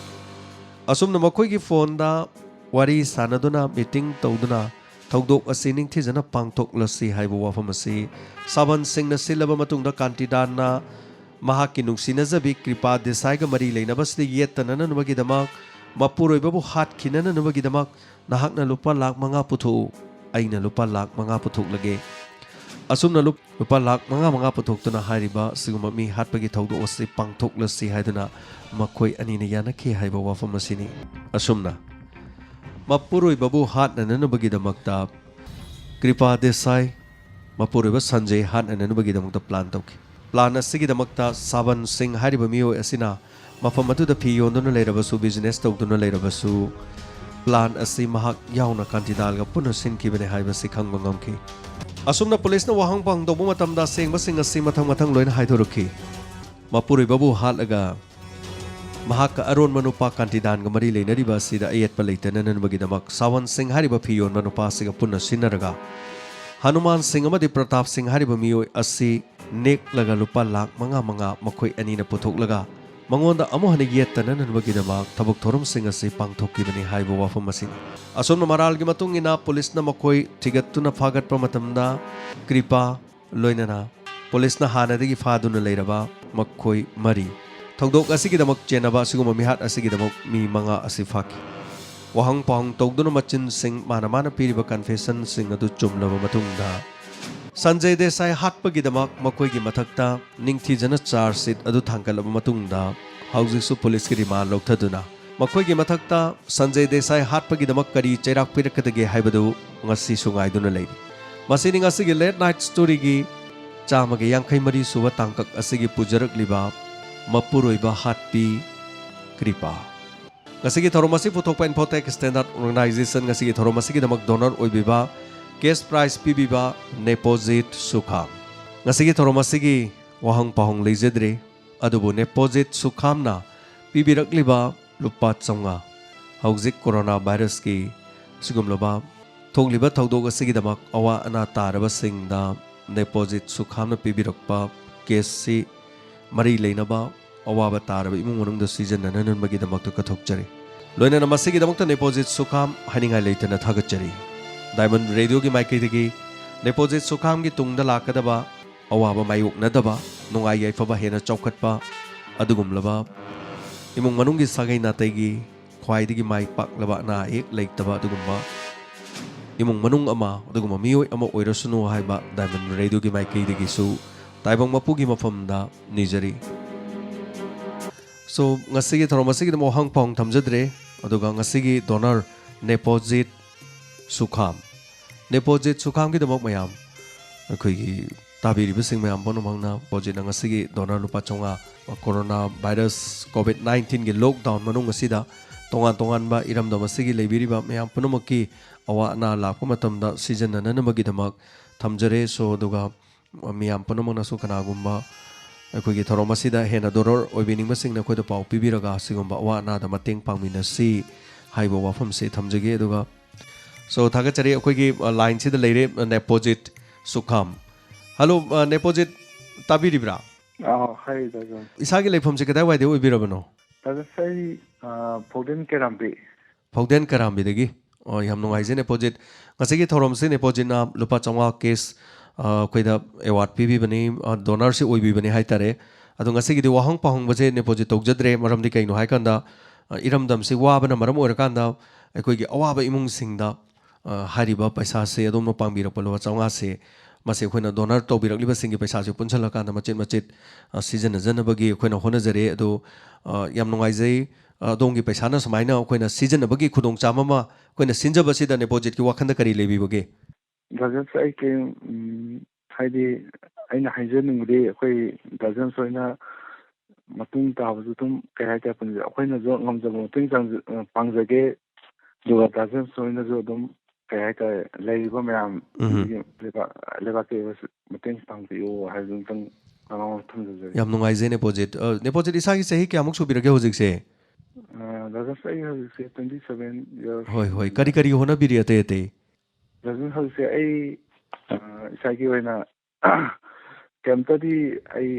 ꯑꯁꯨꯝꯅ ꯃꯈꯣꯏꯒꯤ ꯐꯣꯟꯗ ꯋꯥꯔꯤ ꯁꯥꯟꯅꯗꯨꯅ, ꯃꯤꯇꯤꯡ ꯇꯧꯗꯨꯅ ꯊꯧꯗꯣꯛ ꯑꯁꯤ ꯅꯤꯡꯊꯤꯖꯅ ꯄꯥꯡꯊꯣꯛꯂꯁꯤ ꯍꯥꯏꯕ ꯋꯥꯐꯝ ꯑꯁꯤ ꯁꯥꯕꯟ ꯁꯤꯡꯅ ꯁꯤꯜꯂꯕ ꯃꯇꯨꯡꯗ, ꯀꯥꯟꯇꯤꯗꯥꯟꯅ ꯃꯍꯥꯛꯀꯤ ꯅꯨꯡꯁꯤꯅꯖꯕꯤ ꯀ꯭ꯔꯤꯄꯥ ꯗꯦꯁꯥꯏꯒ ꯃꯔꯤ ꯂꯩꯅꯕꯁꯤꯗ ꯌꯦꯠꯇꯅꯅꯕꯒꯤꯗꯃꯛ ꯃꯄꯨꯔꯣꯏꯕꯕꯨ ꯍꯥꯠꯈꯤꯅꯅꯕꯒꯤꯗꯃꯛ ꯅꯍꯥꯛꯅ ꯂꯨꯄꯥ ꯂꯥꯈ ꯃꯉꯥ ꯄꯨꯊꯣꯛꯎ, ꯑꯩꯅ ꯂꯨꯄꯥ ꯂꯥꯈ ꯃꯉꯥ ꯄꯨꯊꯣꯛꯂꯒꯦ꯫ ꯑꯁꯨꯝꯅ ꯂꯨꯞ-, ꯂꯨꯄꯥ ꯂꯥꯈ ꯃꯉꯥ ꯃꯉꯥ ꯄꯨꯊꯣꯛꯇꯨꯅ ꯍꯥꯏꯔꯤꯕ ꯑꯁꯤꯒꯨꯝꯕ ꯃꯤ ꯍꯥꯠꯄꯒꯤ ꯊꯧꯗꯣꯛ ꯑꯁꯤ ꯄꯥꯡꯊꯣꯛꯂꯁꯤ ꯍꯥꯏꯗꯨꯅ ꯃꯈꯣꯏ ꯑꯅꯤꯅ ꯌꯥꯅꯈꯤ ꯍꯥꯏꯕ ꯋꯥꯐꯝ ꯑꯁꯤꯅꯤ꯫ ꯑꯁꯨꯝꯅ ꯃꯄꯨꯔꯣꯏꯕꯕꯨ ꯍꯥꯠꯅꯅꯕꯒꯤꯗꯃꯛꯇ ꯀ꯭ꯔꯤꯄꯥ ꯗꯦꯁꯥꯏ ꯃꯄꯨꯔꯣꯏꯕ ꯁꯟꯖꯦ ꯍꯥꯠꯅꯅꯕꯒꯤꯗꯃꯛꯇ ꯄ꯭ꯂꯥꯟ ꯇꯧꯈꯤ꯫ ꯄ꯭ꯂꯥꯟ ꯑꯁꯤꯒꯤꯗꯃꯛꯇ ꯁꯥꯕꯟ ꯁꯤꯡ ꯍꯥꯏꯔꯤꯕ ꯃꯤꯑꯣꯏ ꯑꯁꯤꯅ ꯃꯐꯝ ꯑꯗꯨꯗ ꯐꯤ ꯌꯣꯟꯗꯨꯅ ꯂꯩꯔꯕꯁꯨ, ꯕꯤꯖꯤꯅꯦꯁ ꯇꯧꯗꯨꯅ ꯂꯩꯔꯕꯁꯨ, ꯄ꯭ꯂꯥꯟ ꯑꯁꯤ ꯃꯍꯥꯛ ꯌꯥꯎꯅ ꯀꯥꯟꯇꯤꯗꯥꯜꯒ ꯄꯨꯟꯅ ꯁꯤꯟꯈꯤꯕꯅꯤ ꯍꯥꯏꯕꯁꯤ ꯈꯪꯕ ꯉꯝꯈꯤ꯫ ꯑꯁꯨꯝꯅ ꯄꯨꯂꯤꯁꯅ ꯋꯥꯍꯪ ꯄꯥꯎꯍꯪ ꯇꯧꯕ ꯃꯇꯝꯗ ꯑꯁꯦꯡꯕꯁꯤꯡ ꯑꯁꯤ ꯃꯊꯪ ꯃꯊꯪ ꯂꯣꯏꯅ ꯍꯥꯏꯗꯣꯔꯛꯈꯤ꯫ ꯃꯄꯨꯔꯣꯏꯕꯕꯨ ꯍꯥꯠꯂꯒ ꯃꯍꯥꯛꯀ ꯑꯔꯣꯟꯕ ꯅꯨꯄꯥ ꯀꯥꯟꯇꯤꯗꯥꯟꯒ ꯃꯔꯤ ꯂꯩꯅꯔꯤꯕ ꯑꯁꯤꯗ ꯑꯌꯦꯠꯄ ꯂꯩꯇꯅꯅꯕꯒꯤꯗꯃꯛ ꯁꯥꯋꯟ ꯁꯤꯡ ꯍꯥꯏꯔꯤꯕ ꯐꯤ ꯌꯣꯟꯕ ꯅꯨꯄꯥ ꯑꯁꯤꯒ ꯄꯨꯟꯅ ꯁꯤꯟꯅꯔꯒ ꯍꯅꯨꯃꯥꯟ ꯁꯤꯡ ꯑꯃꯗꯤ ꯄ꯭ꯔꯇꯥꯞ ꯁꯤꯡ ꯍꯥꯏꯔꯤꯕ ꯃꯤꯑꯣꯏ ꯑꯁꯤ ꯅꯦꯛꯂꯒ ꯂꯨꯄꯥ ꯂꯥꯈ ꯃꯉꯥ ꯃꯉꯥ ꯃꯈꯣꯏ ꯑꯅꯤꯅ ꯄꯨꯊꯣꯛꯂꯒ ꯃꯉꯣꯟꯗ ꯑꯃꯨꯛ ꯍꯟꯅ ꯌꯦꯠꯇꯅꯅꯕꯒꯤꯗꯃꯛ ꯊꯕꯛ ꯊꯧꯔꯝꯁꯤꯡ ꯑꯁꯤ ꯄꯥꯡꯊꯣꯛꯈꯤꯕꯅꯤ ꯍꯥꯏꯕ ꯋꯥꯐꯝ ꯑꯁꯤꯅꯤ꯫ ꯑꯁꯨꯝꯅ ꯃꯔꯥꯜꯒꯤ ꯃꯇꯨꯡ ꯏꯟꯅ ꯄꯨꯂꯤꯁꯅ ꯃꯈꯣꯏ ꯊꯤꯒꯠꯇꯨꯅ ꯐꯥꯒꯠꯄ ꯃꯇꯝꯗ ꯀ꯭ꯔꯤꯄꯥ ꯂꯣꯏꯅꯅ ꯄꯨꯂꯤꯁꯅ ꯍꯥꯟꯅꯗꯒꯤ ꯐꯥꯗꯨꯅ ꯂꯩꯔꯕ ꯃꯈꯣꯏ ꯃꯔꯤ, ꯊꯧꯗꯣꯛ ꯑꯁꯤꯒꯤꯗꯃꯛ ꯆꯦꯟꯅꯕ ꯑꯁꯤꯒꯨꯝꯕ ꯃꯤꯍꯥꯠ ꯑꯁꯤꯒꯤꯗꯃꯛ ꯃꯤ ꯃꯉꯥ ꯑꯁꯤ ꯐꯥꯈꯤ꯫ ꯋꯥꯍꯪ ꯄꯥꯎꯍꯪ ꯇꯧꯗꯨꯅ ꯃꯆꯤꯟꯁꯤꯡ ꯃꯥꯅ ꯃꯥꯅ ꯄꯤꯔꯤꯕ ꯀꯟꯐꯦꯁꯟꯁꯤꯡ ꯑꯗꯨ ꯆꯨꯝꯂꯕ ꯃꯇꯨꯡꯗ, ꯁꯟꯖꯌ ꯗꯦꯁꯥꯏ ꯍꯥꯠꯄꯒꯤꯗꯃꯛ ꯃꯈꯣꯏꯒꯤ ꯃꯊꯛꯇ ꯅꯤꯡꯊꯤꯖꯅ ꯆꯥꯔꯖ ꯁꯤꯠ ꯑꯗꯨ ꯊꯥꯡꯒꯠꯂꯕ ꯃꯇꯨꯡꯗ, ꯍꯧꯖꯤꯛꯁꯨ ꯄꯨꯂꯤꯁꯀꯤ ꯔꯤꯃꯥꯟ ꯂꯧꯊꯗꯨꯅ ꯃꯈꯣꯏꯒꯤ ꯃꯊꯛꯇ ꯁꯟꯖꯦ ꯗꯦꯁꯥꯏ ꯍꯥꯠꯄꯒꯤꯗꯃꯛ ꯀꯔꯤ ꯆꯩꯔꯥꯛ ꯄꯤꯔꯛꯀꯗꯒꯦ ꯍꯥꯏꯕꯗꯨ ꯉꯁꯤꯁꯨ ꯉꯥꯏꯗꯨꯅ ꯂꯩꯔꯤ꯫ ꯃꯁꯤꯅꯤ ꯉꯁꯤꯒꯤ Late Night Storyꯒꯤ ꯆꯥꯝꯃꯒ ꯌꯥꯡꯈꯩ ꯃꯔꯤ ꯁꯨꯕ ꯇꯥꯡꯀꯛ ꯑꯁꯤꯒꯤ ꯄꯨꯖꯔꯛꯂꯤꯕ ꯃꯄꯨꯔꯣꯏꯕ ꯍꯥꯠꯄꯤ ꯀ꯭ꯔꯤꯄꯥ꯫ ꯉꯁꯤꯒꯤ ꯊꯧꯔꯝ ꯑꯁꯤ ꯄꯨꯊꯣꯛꯄ Infotech Standard Organization, ꯉꯁꯤꯒꯤ ꯊꯧꯔꯝ ꯑꯁꯤꯒꯤꯗꯃꯛ donor ꯑꯣꯏꯕꯤꯕ, cash prize ꯄꯤꯕꯤꯕ ꯅꯦꯄꯣꯖꯤꯠ ꯁꯨꯈꯥꯝ꯫ ꯉꯁꯤꯒꯤ ꯊꯧꯔꯝ ꯑꯁꯤꯒꯤ ꯋꯥꯍꯪ ꯄꯥꯎꯍꯪ ꯂꯩꯖꯗ꯭ꯔꯦ, ꯑꯗꯨꯕꯨ ꯅꯦꯄꯣꯖꯤꯠ ꯁꯨꯈꯥꯝꯅ ꯄꯤꯕꯤꯔꯛꯂꯤꯕ ꯂꯨꯄꯥ ꯆꯥꯝꯃꯉꯥ, ꯍꯧꯖꯤꯛ ꯀꯣꯔꯣꯅꯥ ꯚꯥꯏꯔꯁꯀꯤ ꯑꯁꯤꯒꯨꯝꯂꯕ ꯊꯣꯛꯂꯤꯕ ꯊꯧꯗꯣꯛ ꯑꯁꯤꯒꯤꯗꯃꯛ ꯑꯋꯥ ꯑꯅꯥ ꯇꯥꯔꯕꯁꯤꯡꯗ ꯅꯦꯄꯣꯖꯤꯠ ꯁꯨꯈꯥꯝꯅ ꯄꯤꯕꯤꯔꯛꯄ cash ꯁꯤ ꯃꯔꯤ ꯂꯩꯅꯕ ꯑꯋꯥꯕ ꯇꯥꯔꯕ ꯏꯃꯨꯡ ꯃꯅꯨꯡꯗ ꯁꯤꯖꯤꯟꯅꯅꯅꯕꯒꯤꯗꯃꯛꯇ ꯀꯠꯊꯣꯛꯆꯔꯤ꯫ ꯂꯣꯏꯅꯅ ꯃꯁꯤꯒꯤꯗꯃꯛꯇ ꯅꯦꯄꯣꯖꯤꯠ ꯁꯨꯈꯥꯝ ꯍꯥꯏꯅꯤꯡꯉꯥꯏ ꯂꯩꯇꯅ ꯊꯥꯒꯠꯆꯔꯤ꯫ Diamond Radioꯒꯤ ꯃꯥꯏꯀꯩꯗꯒꯤ ꯅꯦꯄꯣꯖꯤꯠ ꯁꯨꯈꯥꯝꯒꯤ ꯇꯨꯡꯗ ꯂꯥꯛꯀꯗꯕ ꯑꯋꯥꯕ ꯃꯥꯌꯣꯛꯅꯗꯕ, ꯅꯨꯡꯉꯥꯏ ꯌꯥꯏꯐꯕ ꯍꯦꯟꯅ ꯆꯥꯎꯈꯠꯄ, ꯑꯗꯨꯒꯨꯝꯂꯕ ꯏꯃꯨꯡ ꯃꯅꯨꯡꯒꯤ ꯁꯥꯒꯩ ꯅꯥꯇꯩꯒꯤ ꯈ꯭ꯋꯥꯏꯗꯒꯤ ꯃꯥꯏ ꯄꯥꯛꯂꯕ, ꯑꯅꯥ ꯑꯌꯦꯛ ꯂꯩꯇꯕ ꯑꯗꯨꯒꯨꯝꯕ ꯏꯃꯨꯡ ꯃꯅꯨꯡ ꯑꯃ, ꯑꯗꯨꯒꯨꯝꯕ ꯃꯤꯑꯣꯏ ꯑꯃ ꯑꯣꯏꯔꯁꯅꯨ ꯍꯥꯏꯕ Diamond Radioꯒꯤ ꯃꯥꯏꯀꯩꯗꯒꯤꯁꯨ ꯇꯥꯏꯕꯪ ꯃꯄꯨꯒꯤ ꯃꯐꯝꯗ ꯅꯤꯖꯔꯤ꯫ So, ꯉꯁꯤꯒꯤ ꯊꯧꯔꯝ ꯑꯁꯤꯒꯤꯗꯃꯛ ꯋꯥꯍꯪ ꯄꯥꯎꯍꯪ ꯊꯝꯖꯗ꯭ꯔꯦ꯫ ꯑꯗꯨꯒ ꯉꯁꯤꯒꯤ donor ꯅꯦꯄꯣꯖꯤꯠ ꯁꯨꯈꯥꯝ꯫ ꯅꯦꯄꯣꯖꯤꯠ ꯁꯨꯈꯥꯝꯒꯤꯗꯃꯛ ꯃꯌꯥꯝ, ꯑꯩꯈꯣꯏꯒꯤ ꯇꯥꯕꯤꯔꯤꯕꯁꯤꯡ ꯃꯌꯥꯝ ꯄꯨꯝꯅꯃꯛꯅ ꯅꯦꯄꯣꯖꯤꯠꯅ ꯉꯁꯤꯒꯤ donor ꯂꯨꯄꯥ ꯆꯥꯝꯃꯉꯥ, ꯀꯣꯔꯣꯅꯥ ꯚꯥꯏꯔꯁ COVID nineteenꯒꯤ lockdown ꯃꯅꯨꯡ ꯑꯁꯤꯗ ꯇꯣꯉꯥꯟ ꯇꯣꯉꯥꯟꯕ ꯏꯔꯝꯗꯝ ꯑꯁꯤꯒꯤ ꯂꯩꯕꯤꯔꯤꯕ ꯃꯌꯥꯝ ꯄꯨꯝꯅꯃꯛꯀꯤ ꯑꯋꯥ ꯑꯅꯥ ꯂꯥꯛꯄ ꯃꯇꯝꯗ ꯁꯤꯖꯤꯟꯅꯅꯅꯕꯒꯤꯗꯃꯛ ꯊꯝꯖꯔꯦ꯫ So, ꯑꯗꯨꯒ ꯃꯤꯌꯥꯝ ꯄꯨꯝꯅꯃꯛꯅꯁꯨ ꯀꯅꯥꯒꯨꯝꯕ ꯑꯩꯈꯣꯏꯒꯤ ꯊꯧꯔꯝ ꯑꯁꯤꯗ ꯍꯦꯟꯅ donor ꯑꯣꯏꯕꯤꯅꯤꯡꯕꯁꯤꯡꯅ ꯑꯩꯈꯣꯏꯗ ꯄꯥꯎ ꯄꯤꯕꯤꯔꯒ ꯑꯁꯤꯒꯨꯝꯕ ꯑꯋꯥ ꯑꯅꯥꯗ ꯃꯇꯦꯡ ꯄꯥꯡꯃꯤꯟꯅꯁꯤ ꯍꯥꯏꯕ ꯋꯥꯐꯝꯁꯤ ꯊꯝꯖꯒꯦ꯫ ꯑꯗꯨꯒ, so, ꯊꯥꯒꯠꯆꯔꯤ꯫ ꯑꯩꯈꯣꯏꯒꯤ, ꯑ, lineꯁꯤꯗ ꯂꯩꯔꯦ, ꯑ, ꯅꯦꯄꯣꯖꯤꯠ ꯁꯨꯈꯥꯝ꯫ Hello, ꯑ, ꯅꯦꯄꯣꯖꯤꯠ, ꯇꯥꯕꯤꯔꯤꯕ꯭ꯔꯥ? ꯑꯥ, ꯍꯥꯏ, ꯇꯥꯖꯧ꯫ ꯏꯁꯥꯒꯤ ꯂꯩꯐꯝꯁꯦ ꯀꯗꯥꯏꯋꯥꯏꯗ ꯑꯣꯏꯕꯤꯔꯕꯅꯣ? ꯇꯥꯖꯧ, ꯑꯩ, ꯑ, ꯐꯥꯎꯗꯦꯟ ꯀꯦꯔꯥꯝꯕꯤ꯫ ꯐꯥꯎꯗꯦꯟ ꯀꯦꯔꯥꯝꯕꯤꯗꯒꯤ꯫ ꯑꯣ, ꯌꯥꯝ ꯅꯨꯡꯉꯥꯏꯖꯩ, ꯅꯦꯄꯣꯖꯤꯠ꯫ ꯉꯁꯤꯒꯤ ꯊꯧꯔꯝꯁꯤ ꯅꯦꯄꯣꯖꯤꯠꯅ ꯂꯨꯄꯥ ꯆꯥꯝꯃꯉꯥ cash, ꯑ, ꯑꯩꯈꯣꯏꯗ award ꯄꯤꯕꯤꯕꯅꯤ, ꯑ, donorꯁꯤ ꯑꯣꯏꯕꯤꯕꯅꯤ ꯍꯥꯏꯇꯥꯔꯦ꯫ ꯑꯗꯣ ꯉꯁꯤꯒꯤꯗꯤ ꯋꯥꯍꯪ ꯄꯥꯎꯍꯪꯕꯁꯦ ꯅꯦꯄꯣꯖꯤꯠ ꯇꯧꯖꯗ꯭ꯔꯦ, ꯃꯔꯝꯗꯤ ꯀꯩꯅꯣ ꯍꯥꯏꯀꯥꯟꯗ, ꯑ, ꯏꯔꯝꯗꯝꯁꯤ ꯋꯥꯕꯅ ꯃꯔꯝ ꯑꯣꯏꯔꯀꯥꯟꯗ ꯑꯩꯈꯣꯏꯒꯤ ꯑꯋꯥꯕ ꯏꯃꯨꯡꯁꯤꯡꯗ, ꯑ, ꯍꯥꯏꯔꯤꯕ ꯄꯩꯁꯥꯁꯦ ꯑꯗꯣꯝꯅ ꯄꯥꯡꯕꯤꯔꯛꯄ ꯂꯨꯄꯥ ꯆꯥꯝꯃꯉꯥꯁꯦ, ꯃꯁꯤ ꯑꯩꯈꯣꯏꯅ donor ꯇꯧꯕꯤꯔꯛꯂꯤꯕꯁꯤꯡꯒꯤ ꯄꯩꯁꯥꯁꯦ ꯄꯨꯟꯁꯤꯜꯂꯀꯥꯟꯗ ꯃꯆꯤꯠ ꯃꯆꯤꯠ, ꯑ, ꯁꯤꯖꯤꯟꯅꯖꯅꯕꯒꯤ ꯑꯩꯈꯣꯏꯅ ꯍꯣꯠꯅꯖꯔꯦ꯫ ꯑꯗꯣ, ꯑ, ꯌꯥꯝ ꯅꯨꯡꯉꯥꯏꯖꯩ꯫ ꯑ, ꯑꯗꯣꯝꯒꯤ ꯄꯩꯁꯥꯅ ꯁꯨꯃꯥꯏꯅ ꯑꯩꯈꯣꯏꯅ ꯁꯤꯖꯤꯟꯅꯕꯒꯤ ꯈꯨꯗꯣꯡꯆꯥꯕ ꯑꯃ ꯑꯩꯈꯣꯏꯅ ꯁꯤꯟꯖꯕꯁꯤꯗ ꯅꯦꯄꯣꯖꯤꯠꯀꯤ ꯋꯥꯈꯜꯗ ꯀꯔꯤ ꯂꯩꯕꯤꯕꯒꯦ? ꯗꯥ ꯖꯦꯝꯁ, ꯑꯩ ꯀꯩ, ꯎꯝ, ꯍꯥꯏꯗꯤ ꯑꯩꯅ ꯍꯥꯏꯖꯅꯤꯡꯕꯗꯤ ꯑꯩꯈꯣꯏ ꯗꯥ ꯖꯦꯝꯁ ꯍꯣꯏꯅ ꯃꯇꯨꯡ ꯇꯥꯕꯁꯨ ꯑꯗꯨꯝ ꯀꯩ ꯍꯥꯏꯇꯥꯔꯦ, ꯑꯩꯈꯣꯏꯅꯁꯨ ꯉꯝꯖꯕ ꯃꯇꯦꯡ ꯆꯥꯡ-, ꯄꯥꯡꯖꯒꯦ꯫ ꯑꯗꯨꯒ ꯗꯥ ꯖꯦꯝꯁ ꯍꯣꯏꯅꯁꯨ ꯑꯗꯨꯝ ꯀꯩ ꯍꯥꯏꯇꯥꯔꯦ, ꯂꯩꯔꯤꯕ ꯃꯌꯥꯝ ꯎꯝ꯫ ꯂꯩꯕꯥꯛ, ꯂꯩꯕꯥꯛꯀꯤ ꯑꯣꯏꯕꯁꯨ ꯃꯇꯦꯡ ꯄꯥꯡꯕꯤꯌꯨ ꯍꯥꯏꯕꯗꯨ ꯑꯃꯨꯛꯇꯪ ꯀꯥꯎꯅ ꯊꯝꯖꯖꯒꯦ꯫ ꯌꯥꯝ ꯅꯨꯡꯉꯥꯏꯖꯩ ꯅꯦꯄꯣꯖꯤꯠ꯫ ꯑ, ꯅꯦꯄꯣꯖꯤꯠ, ꯏꯁꯥꯒꯤ ꯆꯍꯤ ꯀꯌꯥꯃꯨꯛ ꯁꯨꯕꯤꯔꯒꯦ ꯍꯧꯖꯤꯛꯁꯦ? ꯑ, ꯗꯥ ꯖꯦꯝꯁ, ꯑꯩ ꯍꯧꯖꯤꯛꯁꯦ twenty seven years꯫ ꯍꯣꯏ, ꯍꯣꯏ꯫ ꯀꯔꯤ ꯀꯔꯤ ꯍꯣꯠꯅꯕꯤꯔꯤ ꯑꯇꯩ ꯑꯇꯩ? ꯗꯥ ꯖꯦꯝꯁ, ꯍꯧꯖꯤꯛꯁꯦ ꯑꯩ, ꯑ, ꯏꯁꯥꯒꯤ ꯑꯣꯏꯅ ꯀꯩꯝꯇꯗꯤ ꯑꯩ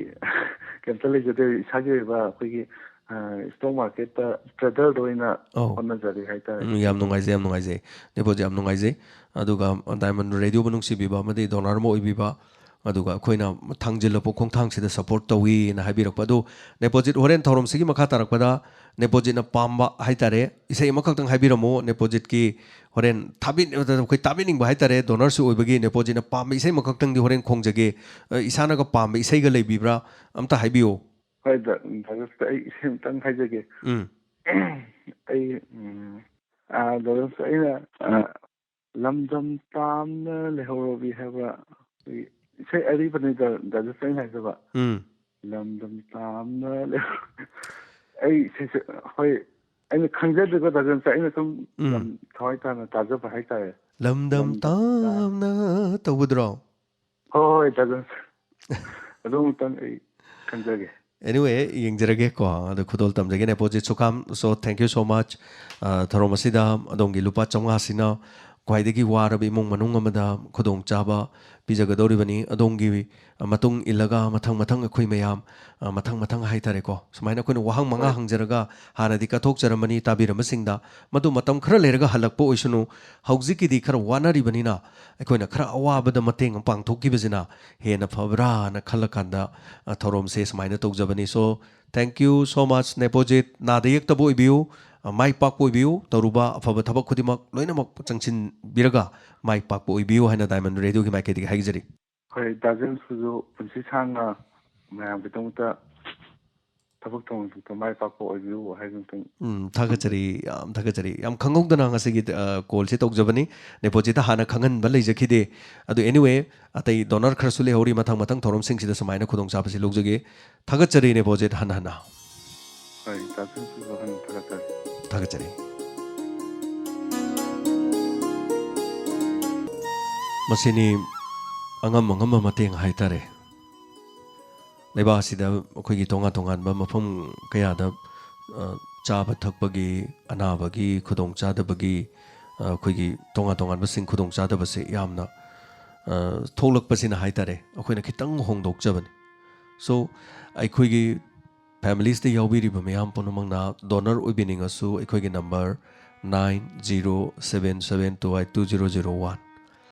ꯀꯩꯝꯇ ꯂꯩꯖꯗꯦ꯫ ꯏꯁꯥꯒꯤ ꯑꯣꯏꯕ ꯑꯩꯈꯣꯏꯒꯤ, ꯑ, stock marketꯇ traderꯗ ꯑꯣꯏꯅ ꯑꯧ꯫ ꯍꯣꯠꯅꯖꯔꯤ ꯍꯥꯏꯇꯥꯔꯦ꯫ ꯎꯝ, ꯌꯥꯝ ꯅꯨꯡꯉꯥꯏꯖꯩ, ꯌꯥꯝ ꯅꯨꯡꯉꯥꯏꯖꯩ꯫ ꯅꯦꯄꯣꯖꯤꯠ, ꯌꯥꯝ ꯅꯨꯡꯉꯥꯏꯖꯩ꯫ ꯑꯗꯨꯒ Diamond Radioꯕꯨ ꯅꯨꯡꯁꯤꯕꯤꯕ ꯑꯃꯗꯤ donor ꯑꯃ ꯑꯣꯏꯕꯤꯕ, ꯑꯗꯨꯒ ꯑꯩꯈꯣꯏꯅ ꯊꯥꯡꯖꯤꯜꯂꯛꯄ ꯈꯣꯡꯊꯥꯡꯁꯤꯗ support ꯇꯧꯏꯅ ꯍꯥꯏꯕꯤꯔꯛꯄ꯫ ꯑꯗꯣ ꯅꯦꯄꯣꯖꯤꯠ, ꯍꯣꯔꯦꯟ ꯊꯧꯔꯝꯁꯤꯒꯤ ꯃꯈꯥ ꯇꯥꯔꯛꯄꯗ ꯅꯦꯄꯣꯖꯤꯠꯅ ꯄꯥꯝꯕ ꯍꯥꯏꯇꯥꯔꯦ, ꯏꯁꯩ ꯑꯃꯈꯛꯇꯪ ꯍꯥꯏꯕꯤꯔꯝꯃꯨ꯫ ꯅꯦꯄꯣꯖꯤꯠꯀꯤ ꯍꯣꯔꯦꯟ ꯊꯥꯕꯤ-, ꯑꯩꯈꯣꯏ ꯇꯥꯕꯤꯅꯤꯡꯕ ꯍꯥꯏꯇꯥꯔꯦ, donorꯁꯨ ꯑꯣꯏꯕꯒꯤ ꯅꯦꯄꯣꯖꯤꯠꯅ ꯄꯥꯝꯕ ꯏꯁꯩ ꯑꯃꯈꯛꯇꯪꯗꯤ ꯍꯣꯔꯦꯟ ꯈꯣꯡꯖꯒꯦ꯫ ꯑ, ꯏꯁꯥꯅꯒ ꯄꯥꯝꯕ ꯏꯁꯩꯒ ꯂꯩꯕꯤꯕ꯭ꯔꯥ? ꯑꯝꯇ ꯍꯥꯏꯕꯤꯌꯨ꯫ ꯍꯣꯏ, ꯗꯥ-, ꯗꯥ ꯖꯦꯝꯁ, ꯑꯩ ꯏꯁꯩ ꯑꯃꯇꯪ ꯍꯥꯏꯖꯒꯦ꯫ ꯎꯝ꯫ ꯑꯩ, ꯎꯝ, ꯑ, ꯗꯥ ꯖꯦꯝꯁ, ꯑꯩꯅ, ꯑ, "ꯂꯝꯗꯝ ꯇꯥꯝꯅ ꯂꯩꯍꯧꯔꯕꯤ" ꯍꯥꯏꯕ ꯑꯩꯈꯣꯏꯒꯤ ꯏꯁꯩ ꯑꯔꯤꯕꯅꯤꯗ, ꯗꯥ ꯖꯦꯝꯁ, ꯑꯩꯅ ꯍꯥꯏꯖꯕ꯫ ꯎꯝ꯫ "ꯂꯝꯗꯝ ꯇꯥꯝꯅ ꯂꯩꯍꯧ-", ꯑꯩ ꯏꯁꯩꯁꯦ, ꯍꯣꯏ, ꯑꯩꯅ ꯈꯪꯖꯗ꯭ꯔꯤꯕ, ꯗꯥ ꯖꯦꯝꯁ, ꯑꯩꯅ ꯁꯨꯝ ꯎꯝ꯫ ꯌꯥꯝ ꯊꯋꯥꯏ ꯇꯥꯅ ꯇꯥꯖꯕ ꯍꯥꯏꯇꯥꯔꯦ꯫ "ꯂꯝꯗꯝ ꯂꯝꯗꯝ ꯇꯥꯝ-, ꯇꯥꯝꯅ" ꯇꯧꯕꯗꯨꯔꯣ? ꯍꯣꯏ, ꯍꯣꯏ, ꯗꯥ ꯖꯦꯝꯁ꯫ ꯑꯗꯨꯃꯇꯪ ꯑꯩ ꯈꯟꯖꯒꯦ꯫ Anyway, ꯌꯦꯡꯖꯔꯒꯦꯀꯣ꯫ ꯑꯗꯣ ꯈꯨꯗꯣꯜ ꯇꯝꯖꯒꯦ, ꯅꯦꯄꯣꯖꯤꯠ ꯁꯨꯈꯥꯝ꯫ So, thank you so much꯫ ꯑ, ꯊꯧꯔꯝ ꯑꯁꯤꯗ ꯑꯗꯣꯝꯒꯤ ꯂꯨꯄꯥ ꯆꯥꯝꯃꯉꯥꯁꯤꯅ ꯈ꯭ꯋꯥꯏꯗꯒꯤ ꯋꯥꯔꯕ ꯏꯃꯨꯡ ꯃꯅꯨꯡ ꯑꯃꯗ ꯈꯨꯗꯣꯡꯆꯥꯕ ꯄꯤꯖꯒꯗꯧꯔꯤꯕꯅꯤ꯫ ꯑꯗꯣꯝꯒꯤ, ꯑ, ꯃꯇꯨꯡ ꯏꯜꯂꯒ ꯃꯊꯪ ꯃꯊꯪ ꯑꯩꯈꯣꯏ ꯃꯌꯥꯝ, ꯑ, ꯃꯊꯪ ꯃꯊꯪ ꯍꯥꯏꯇꯥꯔꯦꯀꯣ, ꯁꯨꯃꯥꯏꯅ ꯑꯩꯈꯣꯏꯅ ꯋꯥꯍꯪ ꯃꯉꯥ ꯍꯣꯏ꯫ ꯍꯪꯖꯔꯒ ꯍꯥꯟꯅꯗꯤ ꯀꯠꯊꯣꯛꯆꯔꯝꯕꯅꯤ ꯇꯥꯕꯤꯔꯝꯕꯁꯤꯡꯗ꯫ ꯃꯗꯨ ꯃꯇꯝ ꯈꯔ ꯂꯩꯔꯒ ꯍꯜꯂꯛꯄ ꯑꯣꯏꯁꯅꯨ꯫ ꯍꯧꯖꯤꯛꯀꯤꯗꯤ ꯈꯔ ꯋꯥꯅꯔꯤꯕꯅꯤꯅ ꯑꯩꯈꯣꯏꯅ ꯈꯔ ꯑꯋꯥꯕꯗ ꯃꯇꯦꯡ ꯑꯃ ꯄꯥꯡꯊꯣꯛꯈꯤꯕꯁꯤꯅ ꯍꯦꯟꯅ ꯐꯕ꯭ꯔꯥꯅ ꯈꯜꯂꯀꯥꯟꯗ, ꯑ, ꯊꯧꯔꯝꯁꯦ ꯁꯨꯃꯥꯏꯅ ꯇꯧꯖꯕꯅꯤ꯫ So, thank you so much, ꯅꯦꯄꯣꯖꯤꯠ꯫ ꯅꯥꯗ ꯌꯦꯛꯇꯕ ꯑꯣꯏꯕꯤꯌꯨ, ꯑ, ꯃꯥꯏ ꯄꯥꯛꯄ ꯑꯣꯏꯕꯤꯌꯨ, ꯇꯧꯔꯨꯕ ꯑꯐꯕ ꯊꯕꯛ ꯈꯨꯗꯤꯡꯃꯛ ꯂꯣꯏꯅꯃꯛ ꯆꯪꯁꯤꯟꯕꯤꯔꯒ ꯃꯥꯏ ꯄꯥꯛꯄ ꯑꯣꯏꯕꯤꯌꯨ ꯍꯥꯏꯅ Diamond Radioꯒꯤ ꯃꯥꯏꯀꯩꯗꯒꯤ ꯍꯥꯏꯖꯔꯤ꯫ ꯍꯣꯏ, ꯗꯥ ꯖꯦꯝꯁꯄꯨꯁꯨ ꯄꯨꯟꯁꯤ ꯁꯥꯡꯅ ꯃꯌꯥꯝꯒꯤꯗꯃꯛꯇ ꯊꯕꯛ ꯊꯧꯔꯝꯗꯨꯗ ꯃꯥꯏ ꯄꯥꯛꯄ ꯑꯣꯏꯕꯤꯌꯨ ꯍꯥꯏꯗꯨꯅꯇꯪ ꯎꯝ, ꯊꯥꯒꯠꯆꯔꯤ, ꯌꯥꯝ ꯊꯥꯒꯠꯆꯔꯤ꯫ ꯌꯥꯝ ꯈꯪꯍꯧꯗꯅ ꯉꯁꯤꯒꯤ ꯑ, callꯁꯦ ꯇꯧꯖꯕꯅꯤ꯫ ꯅꯦꯄꯣꯖꯤꯠꯇ ꯍꯥꯟꯅ ꯈꯪꯍꯟꯕ ꯂꯩꯖꯈꯤꯗꯦ꯫ ꯑꯗꯨ anyway, ꯑꯇꯩ donor ꯈꯔꯁꯨ ꯂꯩꯍꯧꯔꯤ, ꯃꯊꯪ ꯃꯊꯪ ꯊꯧꯔꯝꯁꯤꯡꯁꯤꯗ ꯁꯨꯃꯥꯏꯅ ꯈꯨꯗꯣꯡꯆꯥꯕꯁꯤ ꯂꯧꯖꯒꯦ꯫ ꯊꯥꯒꯠꯆꯔꯤ ꯅꯦꯄꯣꯖꯤꯠ ꯍꯟꯅ ꯍꯟꯅ꯫ ꯍꯣꯏ, ꯇꯥꯕꯤꯔꯤꯕꯁꯤꯡꯕꯨ ꯍꯟꯅ ꯊꯥꯒꯠꯆꯔꯤ꯫ ꯊꯥꯒꯠꯆꯔꯤ꯫ ꯃꯁꯤꯅꯤ ꯑꯉꯝ ꯑꯉꯝꯕ ꯃꯇꯦꯡ ꯍꯥꯏꯇꯥꯔꯦ꯫ ꯂꯩꯕꯥꯛ ꯑꯁꯤꯗ ꯑꯩꯈꯣꯏꯒꯤ ꯇꯣꯉꯥꯟ ꯇꯣꯉꯥꯟꯕ ꯃꯐꯝ ꯀꯌꯥꯗ, ꯑ, ꯆꯥꯕ ꯊꯛꯄꯒꯤ, ꯑꯅꯥꯕꯒꯤ ꯈꯨꯗꯣꯡꯆꯥꯗꯕꯒꯤ, ꯑ, ꯑꯩꯈꯣꯏꯒꯤ ꯇꯣꯉꯥꯟ ꯇꯣꯉꯥꯟꯕꯁꯤꯡ ꯈꯨꯗꯣꯡꯆꯥꯗꯕꯁꯦ ꯌꯥꯝꯅ, ꯑ, ꯊꯣꯛꯂꯛꯄꯁꯤꯅ ꯍꯥꯏꯇꯥꯔꯦ, ꯑꯩꯈꯣꯏꯅ ꯈꯤꯇꯪ ꯍꯣꯡꯗꯣꯛꯆꯕꯅꯤ꯫ So, ꯑꯩꯈꯣꯏꯒꯤ familiesꯇ ꯌꯥꯎꯕꯤꯔꯤꯕ ꯃꯌꯥꯝ ꯄꯨꯝꯅꯃꯛꯅ donor ꯑꯣꯏꯕꯤꯅꯤꯡꯉꯁꯨ ꯑꯩꯈꯣꯏꯒꯤ number nine zero seven seven two eight two zero zero one꯫